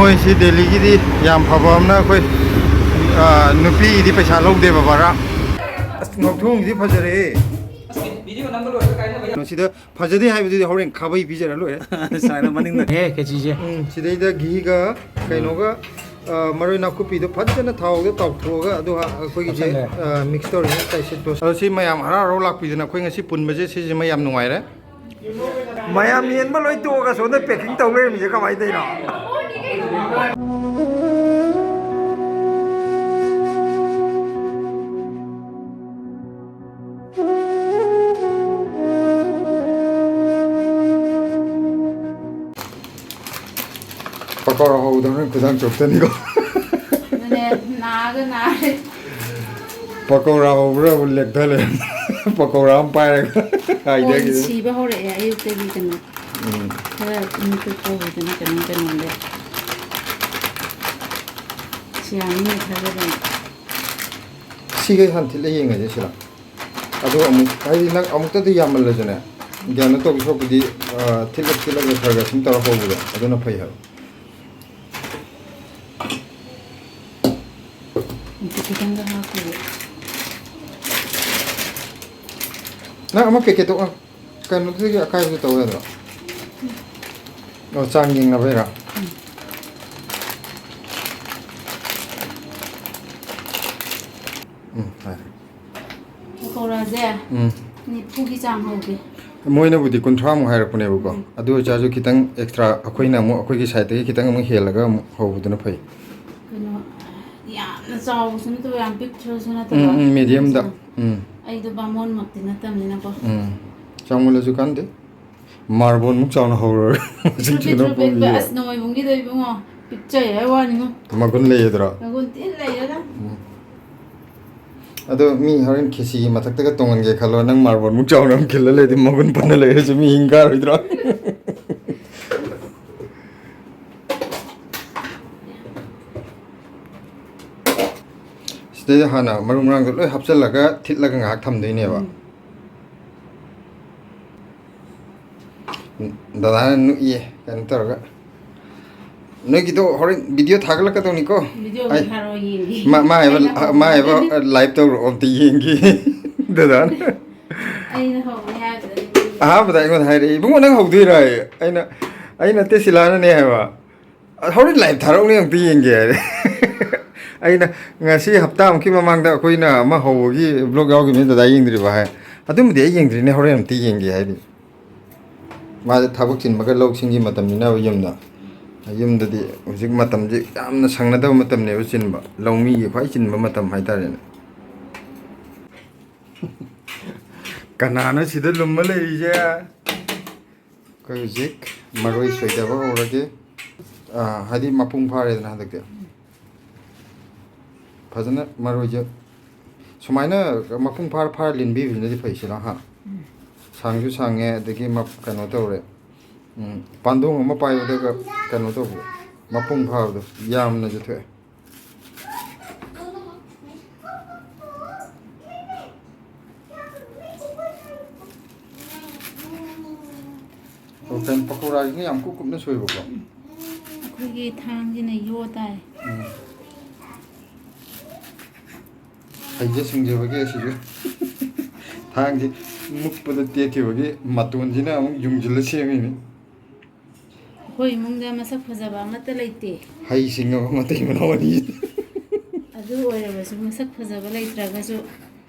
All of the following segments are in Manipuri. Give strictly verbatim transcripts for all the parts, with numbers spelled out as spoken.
ꯑꯩꯈꯣꯏ ꯁꯤ ꯗꯦꯜꯂꯤꯒꯤꯗꯤ ꯌꯥꯝ ꯐꯕ ꯑꯃꯅ, ꯑꯩꯈꯣꯏ, ꯑ, ꯅꯨꯄꯤꯒꯤꯗꯤ ꯄꯩꯁꯥ ꯂꯧꯗꯦꯕ ꯚꯔꯥ꯫ ꯑꯁ, ꯉꯧꯊꯣꯡꯁꯤꯗꯤ ꯐꯖꯔꯦꯍꯦ꯫ ꯀꯩꯅꯣ, ꯁꯤꯗ ꯐꯖꯗꯦ ꯍꯥꯏꯕꯗꯨꯗꯤ ꯍꯣꯔꯦꯟ ꯈꯥꯕꯩ ꯄꯤꯖꯔ ꯂꯣꯏꯔꯦ꯫ ꯁꯨꯃꯥꯏꯅ ꯃꯅꯤꯡꯗ꯫ ꯑꯦ, ꯈꯦꯆꯤꯁꯦ꯫ ꯎꯝ, ꯁꯤꯗꯩꯗ ꯘꯤꯒ ꯀꯩꯅꯣꯒ, ꯑ, ꯃꯔꯣꯏ ꯅꯥꯀꯨꯞꯄꯤꯗꯣ ꯐꯖꯅ ꯊꯥꯎꯗ ꯇꯥꯎꯊꯣꯛꯑꯒ, ꯑꯗꯨꯒ ꯑꯩꯈꯣꯏꯒꯤꯁꯦ, ꯍꯥꯞꯆꯜꯂꯦ꯫ ꯑ, ꯃꯤꯛꯁ ꯇꯧꯔꯤꯉꯩ ꯇꯥꯏꯁꯤꯠꯇꯣ꯫ ꯑꯗꯣ ꯁꯤ ꯃꯌꯥꯝ ꯍꯔꯥꯎ ꯍꯔꯥꯎ ꯂꯥꯛꯄꯤꯗꯅ ꯑꯩꯈꯣꯏ ꯉꯁꯤ ꯄꯨꯟꯕꯁꯦ, ꯁꯤꯁꯤꯃ ꯌꯥꯝ ꯅꯨꯡꯉꯥꯏꯔꯦ꯫ ꯃꯌꯥꯝ ꯌꯦꯟꯕ ꯂꯣꯏ ꯇꯣꯛꯑꯒ ꯁꯣꯝꯗ ꯄꯦꯛꯀꯤꯡ ꯇꯧ ꯂꯩꯔꯝꯃꯤꯁꯦ ꯀꯃꯥꯏꯅ ꯇꯧꯔꯤꯅꯣ? ꯄꯀꯧꯔꯥ ꯍꯧꯕꯗ ꯍꯣꯔꯦꯟ ꯈꯨꯗꯥꯡ ꯆꯣꯛꯊꯅꯤꯀꯣ꯫ ꯑꯗꯨꯅꯦ, ꯅꯥꯒ ꯅꯥꯔꯦ꯫ ꯄꯀꯧꯔꯥ ꯍꯧꯕ꯭ꯔꯥꯕꯨ ꯂꯦꯛꯊ ꯂꯩꯔꯝꯃꯦ꯫ ꯄꯀꯧꯔꯥ ꯑꯃ ꯄꯥꯏꯔꯒ ꯐꯣꯟ ꯍꯥꯏꯗꯒꯤ꯫ ꯁꯤꯕ ꯍꯧꯔꯛꯑꯦ ꯑꯌꯨꯛꯇꯒꯤ ꯀꯩꯅꯣ꯫ ꯎꯝ꯫ ꯈꯔ ꯃꯤꯠꯇꯨ ꯇꯧꯕꯗꯅ ꯀꯩꯅꯣꯝ ꯀꯩꯅꯣꯝꯗ꯫ ꯁꯤ ꯌꯥꯅꯤꯅꯦ ꯊꯥꯖꯗꯅ꯫ ꯁꯤꯈꯩ ꯍꯥꯟꯅ ꯊꯤꯠꯂ ꯌꯦꯡꯉꯁꯦ ꯁꯤꯔ꯫ ꯑꯗꯨꯒ ꯑꯃꯨꯛ, ꯍꯥꯏꯗꯤ ꯅꯪ ꯑꯃꯨꯛꯇꯗꯤ ꯌꯥꯝꯃꯜꯂꯁꯨꯅꯦ, ꯒ꯭ꯌꯥꯟꯗꯣ ꯇꯧꯕ ꯁꯔꯨꯛꯄꯨꯗꯤ, ꯑ, ꯊꯤꯠꯂ ꯊꯤꯠꯂꯒ ꯈꯔ ꯈꯔ ꯁꯨꯝ ꯇꯧꯔ ꯍꯧꯕꯗꯣ ꯑꯗꯨꯅ ꯐꯩ ꯍꯥꯏꯕ꯫ ꯑꯗꯨ ꯈꯤꯇꯪꯒ ꯍꯥꯞꯈꯤꯒꯦ꯫ ꯅꯪ ꯑꯃ ꯄꯦꯀꯦꯠꯇꯣ, ꯑ, ꯀꯩꯅꯣꯗꯨꯗꯒꯤ ꯑꯀꯥꯏꯕꯗꯨ ꯇꯧ ꯌꯥꯗ꯭ꯔꯣ? ꯑꯣ, ꯆꯥꯡ ꯌꯦꯡꯅꯕꯩꯔꯥ? ꯎꯝ꯫ ꯎꯝ, ꯐꯔꯦ꯫ ꯄꯀꯧꯔꯥꯁꯦ ꯎꯝ꯫ ꯅꯤꯐꯨꯒꯤ ꯆꯥꯡ ꯍꯧꯒꯦ꯫ ꯃꯣꯏꯅꯕꯨꯗꯤ ꯀꯨꯟꯊ꯭ꯔꯥꯃꯨꯛ ꯍꯥꯏꯔꯛꯄꯅꯦꯕꯀꯣ꯫ ꯎꯝ꯫ ꯑꯗꯨ ꯑꯣꯏꯇꯥꯔꯁꯨ ꯈꯤꯇꯪ ꯑꯦꯛꯁꯇ꯭ꯔꯥ ꯑꯩꯈꯣꯏꯅ ꯑꯃꯨꯛ ꯑꯩꯈꯣꯏꯒꯤ ꯁꯥꯏꯠꯇꯒꯤ ꯈꯤꯇꯪ ꯑꯃꯨꯛ ꯍꯦꯜꯂꯒ ꯑꯃꯨꯛ ꯍꯧꯕꯗꯨꯅ ꯐꯩ꯫ ꯀꯩꯅꯣ, ꯌꯥꯝꯅ ꯆꯥꯎꯕꯁꯨ ꯅꯠꯇꯕ, ꯌꯥꯝ ꯄꯤꯛꯊ꯭ꯔꯁꯨ ꯅꯠꯇꯕ꯫ ꯎꯝ, ꯎꯝ, ꯃꯦꯗꯤꯌꯝꯗ꯫ ꯎꯝ꯫ ꯑꯩꯗꯣ ꯕꯥꯃꯣꯟꯃꯛꯇꯤ ꯅꯠꯇꯕꯅꯤꯅꯀꯣ꯫ ꯎꯝ꯫ ꯆꯥꯎꯃꯜꯂꯁꯨ ꯀꯥꯟꯗꯦ꯫ ꯃꯥꯔꯕꯣꯜꯃꯨꯛ ꯆꯥꯎꯅ ꯍꯧꯔꯒ ꯃꯆꯤꯟ ꯄꯤꯛꯇ꯭ꯔꯨ ꯊꯤꯅ ꯄꯤꯛꯄ, ꯄꯣꯝꯈꯤꯕ꯫ ꯑꯁ, ꯅꯣꯡꯃꯥꯏꯕꯨꯡꯒꯤꯗꯣ ꯏꯕꯨꯡꯉꯣ, ꯄꯤꯛꯆꯩ ꯍꯥꯏ ꯋꯥꯅꯤꯉꯣ꯫ ꯃꯒꯨꯟ ꯂꯩꯌꯦꯗ꯭ꯔꯣ? ꯃꯒꯨꯟ ꯊꯤꯅ ꯂꯩꯔꯦꯗ꯫ ꯎꯝ꯫ ꯑꯗꯣ ꯃꯤ ꯍꯣꯔꯦꯟ ꯈꯦꯆꯤꯒꯤ ꯃꯊꯛꯇꯒ ꯇꯣꯡꯍꯟꯒꯦ ꯈꯜꯂꯣ, ꯅꯪ ꯃꯥꯔꯕꯣꯜꯃꯨꯛ ꯆꯥꯎꯅ ꯑꯃ ꯈꯤꯜꯂ ꯂꯩꯔꯗꯤ ꯃꯒꯨꯟ ꯐꯅ ꯂꯩꯔꯁꯨ ꯃꯤ ꯍꯤꯡ ꯀꯥꯔꯣꯏꯗ꯭ꯔꯣ? ꯁꯤꯗꯩꯗ ꯍꯥꯟꯅ ꯃꯔꯨ ꯃꯔꯥꯡꯗꯣ ꯂꯣꯏ ꯍꯥꯞꯆꯤꯜꯂꯒ ꯊꯤꯠꯂꯒ ꯉꯥꯏꯍꯥꯛ ꯊꯝꯗꯣꯏꯅꯦꯕ꯫ ꯎꯝ꯫ ꯗꯗꯥꯅ ꯅꯣꯛꯏꯌꯦ, ꯀꯩꯅꯣ ꯇꯧꯔꯒ꯫ ꯅꯣꯏꯒꯤꯗꯣ ꯍꯣꯔꯦꯟ ꯚꯤꯗꯤꯑꯣ ꯊꯥꯒꯠꯂꯛꯀꯗꯧꯅꯤꯀꯣ꯫ ꯚꯤꯗꯤꯑꯣ ꯑꯩ ꯊꯥꯔꯛꯑꯣ ꯌꯦꯡꯒꯦ꯫ ꯃꯥ ꯃꯥ ꯍꯥꯏꯕ ꯑꯩꯅ ꯍꯧꯕ ꯃꯥ ꯍꯥꯏꯕ ꯅꯠꯇꯦ꯫ ꯂꯥꯏꯚ ꯇꯧꯔꯛꯑꯣ ꯑꯝꯇ ꯌꯦꯡꯒꯦ꯫ ꯗꯗꯥꯅ ꯑꯩꯅ ꯍꯧꯕꯅꯦ ꯍꯥꯏꯕꯗꯨꯗ ꯑꯩ ꯑꯍꯥꯟꯕꯗ ꯑꯩꯉꯣꯟꯗ ꯍꯥꯏꯔꯛꯑꯦ, "ꯏꯕꯨꯡꯉꯣ, ꯅꯪ ꯍꯧꯗꯣꯏꯔꯥ?" ꯍꯥꯏꯌꯦ꯫ ꯑꯩꯅ ꯑꯩ ꯅꯠꯇꯦ, ꯁꯤꯂꯥꯅꯅꯦ ꯍꯥꯏꯕ꯫ "ꯍꯣꯔꯦꯟ ꯂꯥꯏꯚ ꯊꯥꯔꯛꯎꯅꯦ, ꯑꯝꯇ ꯌꯦꯡꯒꯦ" ꯍꯥꯏꯔꯦ꯫ ꯑꯩꯅ ꯉꯁꯤ ꯍꯞꯇꯥꯃꯨꯛꯀꯤ ꯃꯃꯥꯡꯗ ꯑꯩꯈꯣꯏꯅ ꯑꯃ ꯍꯧꯕꯒꯤ ꯕ꯭ꯂꯣꯒ ꯌꯥꯎꯈꯤꯕꯅꯤ, ꯗꯗꯥ ꯌꯦꯡꯗ꯭ꯔꯤꯕ ꯍꯥꯏ꯫ "ꯑꯗꯨꯝꯗꯤ ꯑꯩ ꯌꯦꯡꯗ꯭ꯔꯤꯅꯦ, ꯍꯣꯔꯦꯟ ꯑꯝꯇ ꯌꯦꯡꯒꯦ" ꯍꯥꯏꯔꯤ꯫ ꯃꯥꯁꯦ ꯊꯕꯛ ꯆꯤꯟꯕꯒ ꯂꯧꯁꯤꯡꯒꯤ ꯃꯇꯝꯅꯤꯅ ꯌꯨꯝꯗ꯫ ꯌꯨꯝꯗꯗꯤ ꯍꯧꯖꯤꯛ ꯃꯇꯝꯁꯦ ꯌꯥꯝꯅ ꯁꯪꯅꯗꯕ ꯃꯇꯝꯅꯦꯕ ꯆꯤꯟꯕ꯫ ꯂꯧꯃꯤꯒꯤ ꯈ꯭ꯋꯥꯏ ꯆꯤꯟꯕ ꯃꯇꯝ ꯍꯥꯏꯇꯥꯔꯦꯅꯦ꯫ ꯀꯅꯥꯅꯣ ꯁꯤꯗ ꯂꯨꯝꯃ ꯂꯩꯔꯤꯁꯦ? ꯑꯩꯈꯣꯏ ꯍꯧꯖꯤꯛ ꯃꯔꯣꯏ ꯁꯣꯏꯗꯕ ꯍꯧꯔꯒꯦ꯫ ꯑꯥ, ꯍꯥꯏꯗꯤ ꯃꯄꯨꯡ ꯐꯥꯔꯦꯗꯅ ꯍꯟꯗꯛꯇꯤ꯫ ꯐꯖꯅ ꯃꯔꯣꯏꯁꯦ ꯁꯨꯃꯥꯏꯅ ꯃꯄꯨꯡ ꯐꯥꯔ ꯐꯥꯔ ꯂꯤꯟꯕꯤꯕꯁꯤꯅꯗꯤ ꯐꯩ, ꯁꯤꯅ ꯍꯥ꯫ ꯁꯥꯡꯁꯨ ꯁꯥꯡꯉꯦ, ꯑꯗꯒꯤ ꯃ-, ꯀꯩꯅꯣ ꯇꯧꯔꯦ꯫ ꯎꯝ, ꯄꯥꯟꯗꯣꯡ ꯑꯃ ꯄꯥꯏꯕꯗꯒ ꯀꯩꯅꯣ ꯇꯧꯕꯗꯣ, ꯃꯄꯨꯡ ꯐꯥꯕꯗꯣ ꯌꯥꯝꯅꯁꯨ ꯊꯣꯛꯑꯦ꯫ ꯑꯣ, ꯀꯩꯅꯣ, ꯄꯀꯧꯔꯥꯁꯤꯅ ꯌꯥꯝ ꯀꯨꯞ ꯀꯨꯞꯅ ꯁꯣꯏꯕꯀꯣ꯫ ꯑꯩꯈꯣꯏꯒꯤ ꯊꯥꯡꯁꯤꯅ ꯌꯣ ꯇꯥꯏ꯫ ꯎꯝ꯫ ꯍꯩꯖ ꯁꯤꯡꯖꯕꯒꯤ ꯑꯁꯤꯁꯨ ꯊꯥꯡꯁꯤ ꯃꯨꯛꯄꯗ ꯇꯦꯛꯈꯤꯕꯒꯤ ꯃꯇꯣꯟꯁꯤꯅ ꯑꯃꯨꯛ ꯌꯨꯡꯁꯤꯜꯂ ꯁꯦꯝꯃꯤꯅꯤ꯫ ꯑꯩꯈꯣꯏ ꯏꯃꯨꯡꯗ ꯃꯁꯛ ꯐꯖꯕ ꯑꯃꯠꯇ ꯂꯩꯇꯦ꯫ ꯍꯩ ꯁꯤꯡꯉꯕ ꯃꯇꯩ ꯃꯅꯥꯎ ꯑꯅꯤ꯫ ꯑꯗꯨ ꯑꯣꯏꯔꯕꯁꯨ ꯃꯁꯛ ꯐꯖꯕ ꯂꯩꯇ꯭ꯔꯒꯁꯨ꯫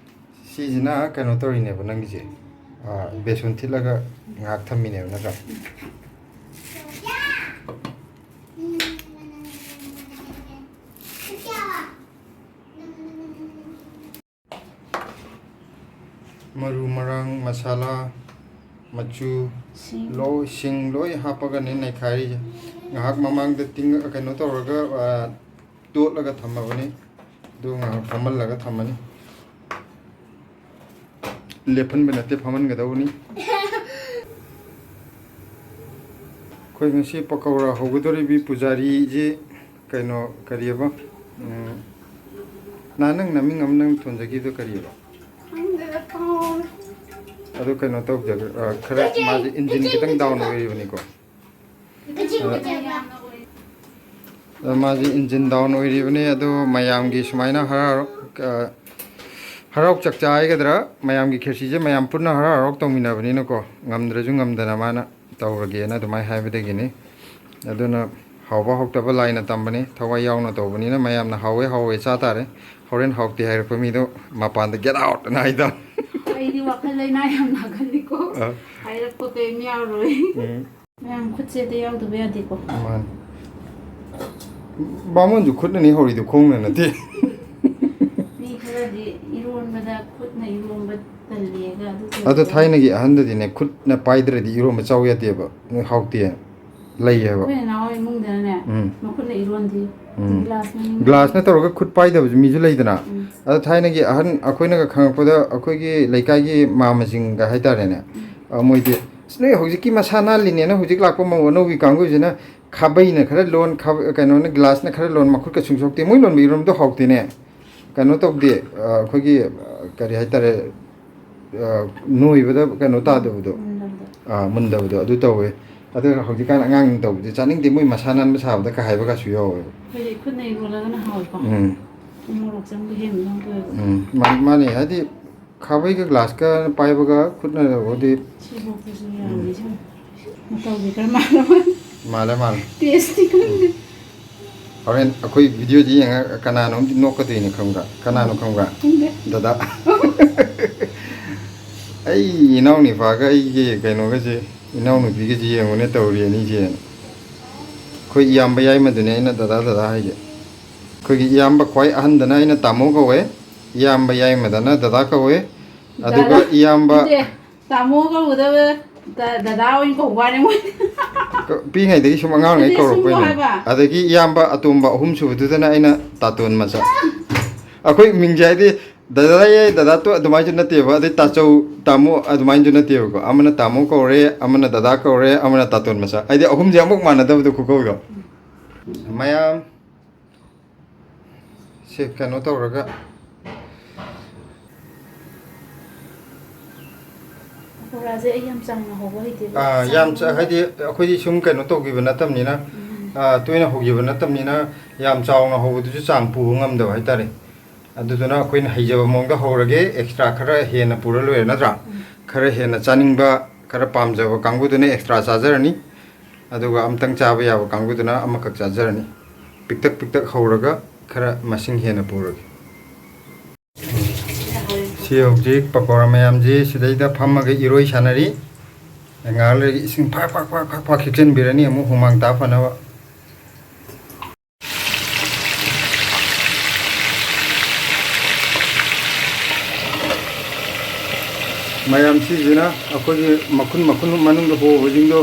ꯁꯤꯁꯤꯅ ꯀꯩꯅꯣ ꯇꯧꯔꯤꯅꯦꯕ ꯅꯪꯒꯤꯁꯦ, ꯑꯥ, ꯕꯦꯁꯣꯟ ꯊꯤꯠꯂꯒ ꯉꯥꯏꯍꯥꯛ ꯊꯝꯃꯤꯅꯦꯕ ꯅꯠꯇ꯭ꯔꯥ? ꯃꯔꯨ ꯃꯔꯥꯡ, ꯃꯁꯥꯂꯥ, ꯃꯆꯨ, ꯁꯤꯡ꯫ ꯂꯣꯏ, ꯁꯤꯡ ꯂꯣꯏ ꯍꯥꯞꯄꯒꯅꯦ ꯅꯩꯈꯥꯏꯔꯤꯁꯦ꯫ ꯉꯥꯏꯍꯥꯛ ꯃꯃꯥꯡꯗ ꯇꯤꯡ-, ꯀꯩꯅꯣ ꯇꯧꯔꯒ, ꯑ, ꯇꯣꯠꯂꯒ ꯊꯝꯃꯕꯅꯤ꯫ ꯑꯗꯨ ꯉꯥꯏꯍꯥꯛ ꯐꯝꯍꯜꯂꯒ ꯊꯝꯃꯅꯤ꯫ ꯂꯦꯞꯍꯟꯕ ꯅꯠꯇꯦ, ꯐꯝꯍꯟꯒꯗꯧꯕꯅꯤ꯫ ꯑꯩꯈꯣꯏ ꯉꯁꯤ ꯄꯀꯧꯔꯥ ꯍꯧꯒꯗꯧꯔꯤꯕꯤ ꯄꯨꯖꯥꯔꯤꯁꯤ ꯀꯩꯅꯣ, ꯀꯔꯤꯑꯕ? ꯎꯝ, ꯅꯍꯥꯟ ꯅꯪ ꯅꯃꯤꯡ ꯑꯃ ꯅꯪ ꯊꯣꯟꯖꯈꯤꯕꯗꯣ ꯀꯔꯤꯑꯕ? ꯈꯪꯗꯦꯗ, ꯀꯥꯎꯔꯦ꯫ ꯑꯗꯨ ꯀꯩꯅꯣ ꯇꯧꯖ-, ꯑ, ꯈꯔ ꯃꯥꯁꯦ ꯏꯟꯖꯤꯟ ꯈꯤꯇꯪ ꯗꯥꯎꯟ ꯑꯣꯏꯔꯤꯕꯅꯤꯀꯣ꯫ ꯀꯆꯤꯡ ꯑ, ꯀꯆꯤꯡ꯫ ꯑꯗꯣ ꯃꯥꯁꯦ engine down ꯑꯣꯏꯔꯤꯕꯅꯤ꯫ ꯑꯗꯣ ꯃꯌꯥꯝꯒꯤ ꯁꯨꯃꯥꯏꯅ ꯍꯔꯥꯎ ꯍꯔꯥꯎ, ꯑ, ꯍꯔꯥꯎ ꯆꯥꯛꯆꯥ ꯍꯥꯏꯒꯗ꯭ꯔꯥ, ꯃꯌꯥꯝꯒꯤ ꯈꯦꯆꯤꯁꯦ ꯃꯌꯥꯝ ꯄꯨꯟꯅ ꯍꯔꯥꯎ ꯍꯔꯥꯎ ꯇꯧꯃꯤꯟꯅꯕꯅꯤꯅꯀꯣ, ꯉꯝꯗ꯭ꯔꯁꯨ ꯉꯝꯗꯅ ꯃꯥꯅ ꯇꯧꯔꯒꯦꯅ ꯑꯗꯨꯃꯥꯏꯅ ꯍꯥꯏꯕꯗꯒꯤꯅꯤ꯫ ꯑꯗꯨꯅ ꯍꯥꯎꯕ ꯍꯥꯎꯇꯕ ꯂꯥꯏꯅ ꯇꯝꯕꯅꯤ, ꯊꯋꯥꯏ ꯌꯥꯎꯅ ꯇꯧꯕꯅꯤꯅ ꯃꯌꯥꯝꯅ ꯍꯥꯎꯋꯦ ꯍꯥꯎꯋꯦ ꯆꯥ ꯇꯥꯔꯦ꯫ ꯍꯣꯔꯦꯟ ꯍꯥꯎꯇꯦ ꯍꯥꯏꯔꯛꯄ ꯃꯤꯗꯣ ꯃꯄꯥꯟꯗ "Get out!" ꯑꯅ ꯍꯥꯏꯗꯣ꯫ ꯑꯩꯗꯤ ꯋꯥꯈꯜ ꯂꯩꯅꯥ ꯌꯥꯝ ꯅꯥꯒꯜꯂꯤꯀꯣ꯫ ꯑ꯫ ꯍꯥꯏꯔꯛꯄ ꯀꯔꯤꯝ ꯌꯥꯎꯔꯣꯏ꯫ ꯎꯝ꯫ ꯃꯌꯥꯝ ꯈꯨꯠꯁꯦꯗ ꯌꯥꯎꯗꯕ ꯌꯥꯗꯦꯀꯣ꯫ ꯃꯥꯅꯤ꯫ ꯕꯥꯃꯣꯟꯁꯨ ꯈꯨꯠꯅꯅꯤ ꯍꯧꯔꯤꯗꯣ, ꯈꯣꯡꯅ ꯅꯠꯇꯦ꯫ ꯃꯤ ꯈꯔꯗꯤ ꯏꯔꯣꯟꯕꯗ ꯈꯨꯠꯅ ꯏꯔꯣꯟꯕ ꯇꯜꯂꯦꯒ ꯑꯗꯨ ꯑꯗꯣ ꯇꯧꯋꯦꯒ꯫ ꯊꯥꯏꯅꯒꯤ ꯑꯍꯟꯗꯗꯤꯅꯦ, ꯈꯨꯠꯅ ꯄꯥꯏꯗ꯭ꯔꯗꯤ ꯏꯔꯣꯟꯕ ꯆꯥꯎ ꯌꯥꯗꯦꯕ, ꯍꯥꯎꯇꯦ꯫ ꯂꯩꯌꯦꯕ꯫ ꯑꯩꯈꯣꯏ ꯅꯅꯥꯎ ꯏꯃꯨꯡꯗꯅꯅꯦ, ꯎꯝ꯫ ꯃꯈꯨꯠꯅ ꯏꯔꯣꯟꯗꯤ꯫ ꯎꯝ꯫ ꯒ꯭ꯂꯥꯁꯅ ꯅꯤꯡ- ꯒ꯭ꯂꯥꯁꯅ ꯇꯧꯔꯒ ꯈꯨꯠ ꯄꯥꯏꯗꯕꯁꯨ ꯃꯤꯁꯨ ꯂꯩꯗꯅ꯫ ꯎꯝ꯫ ꯑꯗꯣ ꯊꯥꯏꯅꯒꯤ ꯑꯍꯟ ꯑꯩꯈꯣꯏꯅꯒ ꯈꯪꯉꯛꯄꯗ, ꯑꯩꯈꯣꯏꯒꯤ ꯂꯩꯀꯥꯏꯒꯤ ꯃꯥꯝꯃꯁꯤꯡꯒ ꯍꯥꯏꯇꯥꯔꯦꯅꯦ, ꯎꯝ꯫ ꯑ, ꯃꯣꯏꯗꯤ, "ꯑꯁ, ꯅꯣꯏ ꯍꯧꯖꯤꯛꯀꯤ ꯃꯁꯥ ꯅꯥꯜꯂꯤꯅꯦꯅ ꯍꯧꯖꯤꯛ ꯂꯥꯛꯄ ꯃꯧ ꯑꯅꯧꯕꯤ ꯀꯥꯡꯕꯨꯁꯤꯅ ꯈꯥꯕꯩꯅ ꯈꯔ ꯂꯣꯟ, ꯈꯥꯕ-, ꯀꯩꯅꯣꯅ, ꯒ꯭ꯂꯥꯁꯅ ꯈꯔ ꯂꯣꯟ, ꯃꯈꯨꯠꯀ ꯁꯨꯡꯁꯣꯛꯇꯦ, ꯃꯣꯏ ꯂꯣꯟꯕ ꯏꯔꯣꯟꯕꯗꯣ ꯍꯥꯎꯇꯦꯅꯦ, ꯀꯩꯅꯣ ꯇꯧꯗꯦ, ꯑ, ꯑꯩꯈꯣꯏꯒꯤ, ꯑ, ꯀꯔꯤ ꯍꯥꯏꯇꯥꯔꯦ, ꯑ, ꯅꯣꯏꯕꯗ ꯀꯩꯅꯣ ꯇꯥꯗꯕꯗꯣ, ꯃꯨꯟꯗꯕꯗꯣ꯫ ꯑ, ꯃꯨꯟꯗꯕꯗꯣ ꯑꯗꯨ ꯇꯧꯋꯦ꯫ ꯑꯗꯨꯒ ꯍꯧꯖꯤꯛꯀꯥꯟ ꯑꯉꯥꯡꯁꯤꯡ ꯇꯧꯕꯗꯤ ꯆꯥꯅꯤꯡꯗꯦ, ꯃꯣꯏ ꯃꯁꯥ ꯅꯥꯟꯕ ꯁꯥꯕꯗ" ꯀ ꯍꯥꯏꯕꯒꯁꯨ ꯌꯥꯎꯋꯦꯕ꯫ ꯑꯩꯈꯣꯏꯗꯤ ꯈꯨꯠꯅ ꯏꯔꯣꯜꯂꯒꯅ ꯍꯥꯎꯋꯦꯀꯣ꯫ ꯎꯝ꯫ ꯎ ꯃꯣꯔꯣꯛ ꯆꯪꯕ ꯍꯦꯟꯕꯗꯧ ꯇꯧꯋꯦꯕ꯫ ꯎꯝ, ꯃꯥ-, ꯃꯥꯅꯦ, ꯍꯥꯏꯗꯤ ꯈꯥꯕꯩꯒ ꯒ꯭ꯂꯥꯁꯀ ꯄꯥꯏꯕꯒ ꯈꯨꯠꯅ ꯇꯧꯕꯗꯤ꯫ ꯁꯤꯐꯥꯎꯗꯁꯨ ꯌꯥꯝꯃꯤꯁꯦ꯫ ꯃꯇꯧꯗꯤ ꯈꯔ ꯃꯥꯜꯂꯦ꯫ ꯃꯥꯜꯂꯦ, ꯃꯥꯜꯂꯦ꯫ ꯇꯦꯁꯇꯤ ꯈꯪꯗꯦ꯫ ꯍꯣꯔꯦꯟ ꯑꯩꯈꯣꯏ ꯚꯤꯗꯤꯑꯣꯁꯤ ꯌꯦꯡꯉꯒ ꯀꯅꯥꯅꯣꯝꯗꯤ ꯅꯣꯛꯀꯗꯣꯏꯅꯤ, ꯈꯪꯕ꯭ꯔꯥ? ꯀꯅꯥꯅꯣ ꯈꯪꯕ꯭ꯔꯥ? ꯈꯪꯗꯦ꯫ ꯗꯗꯥ꯫ ꯑꯩ ꯏꯅꯥꯎ ꯅꯤꯄꯥꯒ ꯑꯩꯒꯤ ꯀꯩꯅꯣꯒꯁꯦ, ꯏꯅꯥꯎ ꯅꯨꯄꯤꯒꯁꯦ ꯌꯦꯡꯉꯨꯅꯦ ꯇꯧꯔꯤ ꯑꯅꯤꯁꯦꯅ꯫ ꯑꯩꯈꯣꯏ ꯏꯌꯥꯝꯕ ꯌꯥꯏꯃꯗꯨꯅꯦ ꯑꯩꯅ ꯗꯗꯥ, ꯗꯗꯥ ꯍꯥꯏꯁꯦ꯫ ꯑꯩꯈꯣꯏꯒꯤ ꯏꯌꯥꯝꯕ ꯈ꯭ꯋꯥꯏ ꯑꯍꯟꯗꯅ ꯑꯩꯅ ꯇꯥꯃꯣ ꯀꯧꯋꯦ, ꯏꯌꯥꯝꯕ ꯌꯥꯏꯃꯗꯅ ꯗꯗꯥ ꯀꯧꯋꯦ, ꯑꯗꯨꯒ ꯗꯗꯥ꯫ ꯏꯌꯥꯝꯕ ꯅꯠꯇꯦ, ꯇꯥꯃꯣ ꯀꯧꯒꯗꯕ, ꯗ-, ꯗꯗꯥ ꯑꯣꯏꯅ ꯀꯧꯕ ꯋꯥꯅꯤ ꯃꯣꯏ꯫ ꯀ-, ꯄꯤꯛꯏꯉꯩꯗꯒꯤ ꯁꯨꯝ ꯑꯉꯥꯡꯉꯩ ꯅꯠꯇꯦ, ꯁꯨꯝ ꯀꯧꯔꯛꯄꯩꯅꯦ꯫ ꯍꯥꯏꯕ꯫ ꯑꯗꯒꯤ ꯏꯌꯥꯝꯕ ꯑꯇꯣꯝꯕ ꯑꯍꯨꯝꯁꯨꯕꯗꯨꯗꯅ ꯑꯩꯅ ꯇꯥꯇꯣꯟ ꯃꯆꯥ꯫ ꯑꯩꯈꯣꯏ ꯃꯤꯡꯁꯦ ꯍꯥꯏꯗꯤ ꯗꯗꯥ ꯌꯥꯏ, ꯗꯗꯥ ꯇꯣ-, ꯑꯗꯨꯃꯥꯏꯅꯁꯨ ꯅꯠꯇꯦꯕ, ꯑꯗꯩ ꯇꯥꯆꯧ, ꯇꯥꯃꯣ ꯑꯗꯨꯃꯥꯏꯅꯁꯨ ꯅꯠꯇꯦꯕꯀꯣ꯫ ꯑꯃꯅ ꯇꯥꯃꯣ ꯀꯧꯔꯦ, ꯑꯃꯅ ꯗꯗꯥ ꯀꯧꯔꯦ, ꯑꯃꯅ ꯇꯥꯇꯣꯟ ꯃꯆꯥ꯫ ꯍꯥꯏꯗꯤ ꯑꯍꯨꯝꯁꯦ ꯑꯃꯨꯛ ꯃꯥꯟꯅꯗꯕꯗꯣ ꯈꯨꯀꯧꯗꯣ꯫ ꯃꯌꯥꯝ ꯁꯤ ꯀꯩꯅꯣ ꯇꯧꯔꯒ꯫ ꯄꯀꯣꯔꯥꯁꯦ ꯑꯩ ꯌꯥꯝ ꯆꯥꯎꯅ ꯍꯧꯕ ꯍꯩꯇꯦꯕ꯫ ꯑꯥ, ꯌꯥꯝ ꯆꯥ-, ꯆꯥꯎꯅ ꯍꯥꯏꯗꯤ ꯑꯩꯈꯣꯏꯗꯤ ꯁꯨꯝ ꯀꯩꯅꯣ ꯇꯧꯈꯤꯕ ꯅꯠꯇꯕꯅꯤꯅ꯫ ꯎꯝ꯫ ꯑ, ꯇꯣꯏꯅ ꯍꯧꯈꯤꯕ ꯅꯠꯇꯕꯅꯤꯅ ꯌꯥꯝ ꯆꯥꯎꯅ ꯍꯧꯕꯗꯨꯁꯨ ꯆꯥꯡ ꯄꯨꯕ ꯉꯝꯗꯕ ꯍꯥꯏꯇꯥꯔꯦ꯫ ꯑꯗꯨꯗꯨꯅ ꯑꯩꯈꯣꯏꯅ ꯍꯩꯖꯕ ꯃꯑꯣꯡꯗ ꯍꯧꯔꯒꯦ, ꯑꯦꯛꯁꯇ꯭ꯔꯥ ꯈꯔ ꯍꯦꯟꯅ ꯄꯨꯔ ꯂꯣꯏꯔꯦ ꯅꯠꯇ꯭ꯔꯥ? ꯈꯔ ꯍꯦꯟꯅ ꯆꯥꯅꯤꯡꯕ, ꯈꯔ ꯄꯥꯝꯖꯕ ꯀꯥꯡꯕꯨꯗꯨꯅ ꯑꯦꯛꯁꯇ꯭ꯔꯥ ꯆꯥꯖꯔꯅꯤ, ꯑꯗꯨꯒ ꯑꯝꯇꯪ ꯆꯥꯕ ꯌꯥꯕ ꯀꯥꯡꯕꯨꯗꯨꯅ ꯑꯃꯈꯛ ꯆꯥꯖꯔꯅꯤ꯫ ꯄꯤꯛꯇꯛ ꯄꯤꯛꯇꯛ ꯍꯧꯔꯒ ꯈꯔ ꯃꯁꯤꯡ ꯍꯦꯟꯅ ꯄꯨꯔꯒꯦ꯫ ꯁꯤ ꯍꯧꯖꯤꯛ ꯄꯀꯧꯔꯥ ꯃꯌꯥꯝꯁꯤ ꯁꯤꯗꯩꯗ ꯐꯝꯃꯒ ꯏꯔꯣꯏ ꯁꯥꯟꯅꯔꯤ꯫ ꯉꯥꯏꯍꯥꯛ ꯂꯩꯔꯒ ꯏꯁꯤꯡ ꯐꯥꯛ ꯐꯥꯛ ꯐꯥꯛ ꯐꯥꯛ ꯐꯥꯛ ꯈꯤꯛꯆꯟꯕꯤꯔꯅꯤ, ꯑꯃꯨꯛ ꯍꯨꯃꯥꯡ ꯇꯥ ꯐꯅꯕ꯫ ꯃꯌꯥꯝ ꯁꯤꯁꯤꯅ ꯑꯩꯈꯣꯏꯒꯤ ꯃꯈꯨꯟ ꯃꯈꯨꯟ ꯃꯅꯨꯡꯗ ꯍꯣꯕꯁꯤꯡꯗꯣ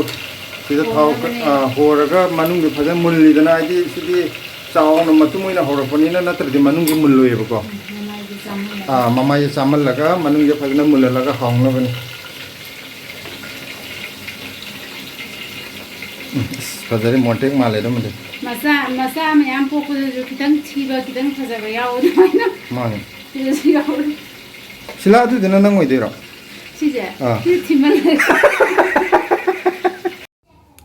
ꯁꯤꯗ ꯊꯥꯎ, ꯍꯣꯅꯕꯅꯦ꯫ ꯑ, ꯍꯣꯔꯒ ꯃꯅꯨꯡꯒꯤ ꯐꯖꯅ ꯃꯨꯜꯂꯤꯗꯅ, ꯍꯥꯏꯗꯤ ꯁꯤꯗꯤ ꯆꯥꯎꯅ ꯃꯇꯨꯝ ꯑꯣꯏꯅ ꯍꯧꯔꯛꯄꯅꯤꯅ, ꯅꯠꯇ꯭ꯔꯗꯤ ꯃꯅꯨꯡꯒꯤ ꯃꯨꯜꯂꯣꯏꯌꯦꯕꯀꯣ꯫ ꯎꯝ, ꯃꯃꯥꯏꯁꯦ ꯆꯥꯝꯍꯜꯂꯒ꯫ ꯑꯥ, ꯃꯃꯥꯏꯁꯦ ꯆꯥꯝꯍꯜꯂꯒ ꯃꯅꯨꯡꯁꯦ ꯐꯖꯅ ꯃꯨꯜꯍꯜꯂꯒ ꯍꯥꯎꯅꯕꯅꯤ꯫ ꯎꯝ, ꯑꯁ, ꯐꯖꯔꯦ, ꯃꯣꯟꯇꯦꯛ ꯃꯥꯜꯂꯦ ꯑꯗꯨꯃꯗꯤ꯫ ꯃꯆꯥ, ꯃꯆꯥ ꯃꯌꯥꯝ ꯄꯣꯛꯄꯗꯁꯨ ꯈꯤꯇꯪ ꯊꯤꯕ, ꯈꯤꯇꯪ ꯐꯖꯕ ꯌꯥꯎꯕ ꯑꯗꯨꯃꯥꯏꯅ꯫ ꯃꯥꯅꯦ꯫ ꯁꯤꯗꯁꯨ ꯌꯥꯎꯔꯦ꯫ ꯁꯤꯂꯥ, ꯑꯗꯨꯗꯨꯅ ꯅꯪ ꯑꯣꯏꯗꯣꯏꯔꯣ? ꯁꯤꯁꯦ? ꯑꯥ꯫ ꯁꯤ ꯊꯤꯃꯜꯂꯦ꯫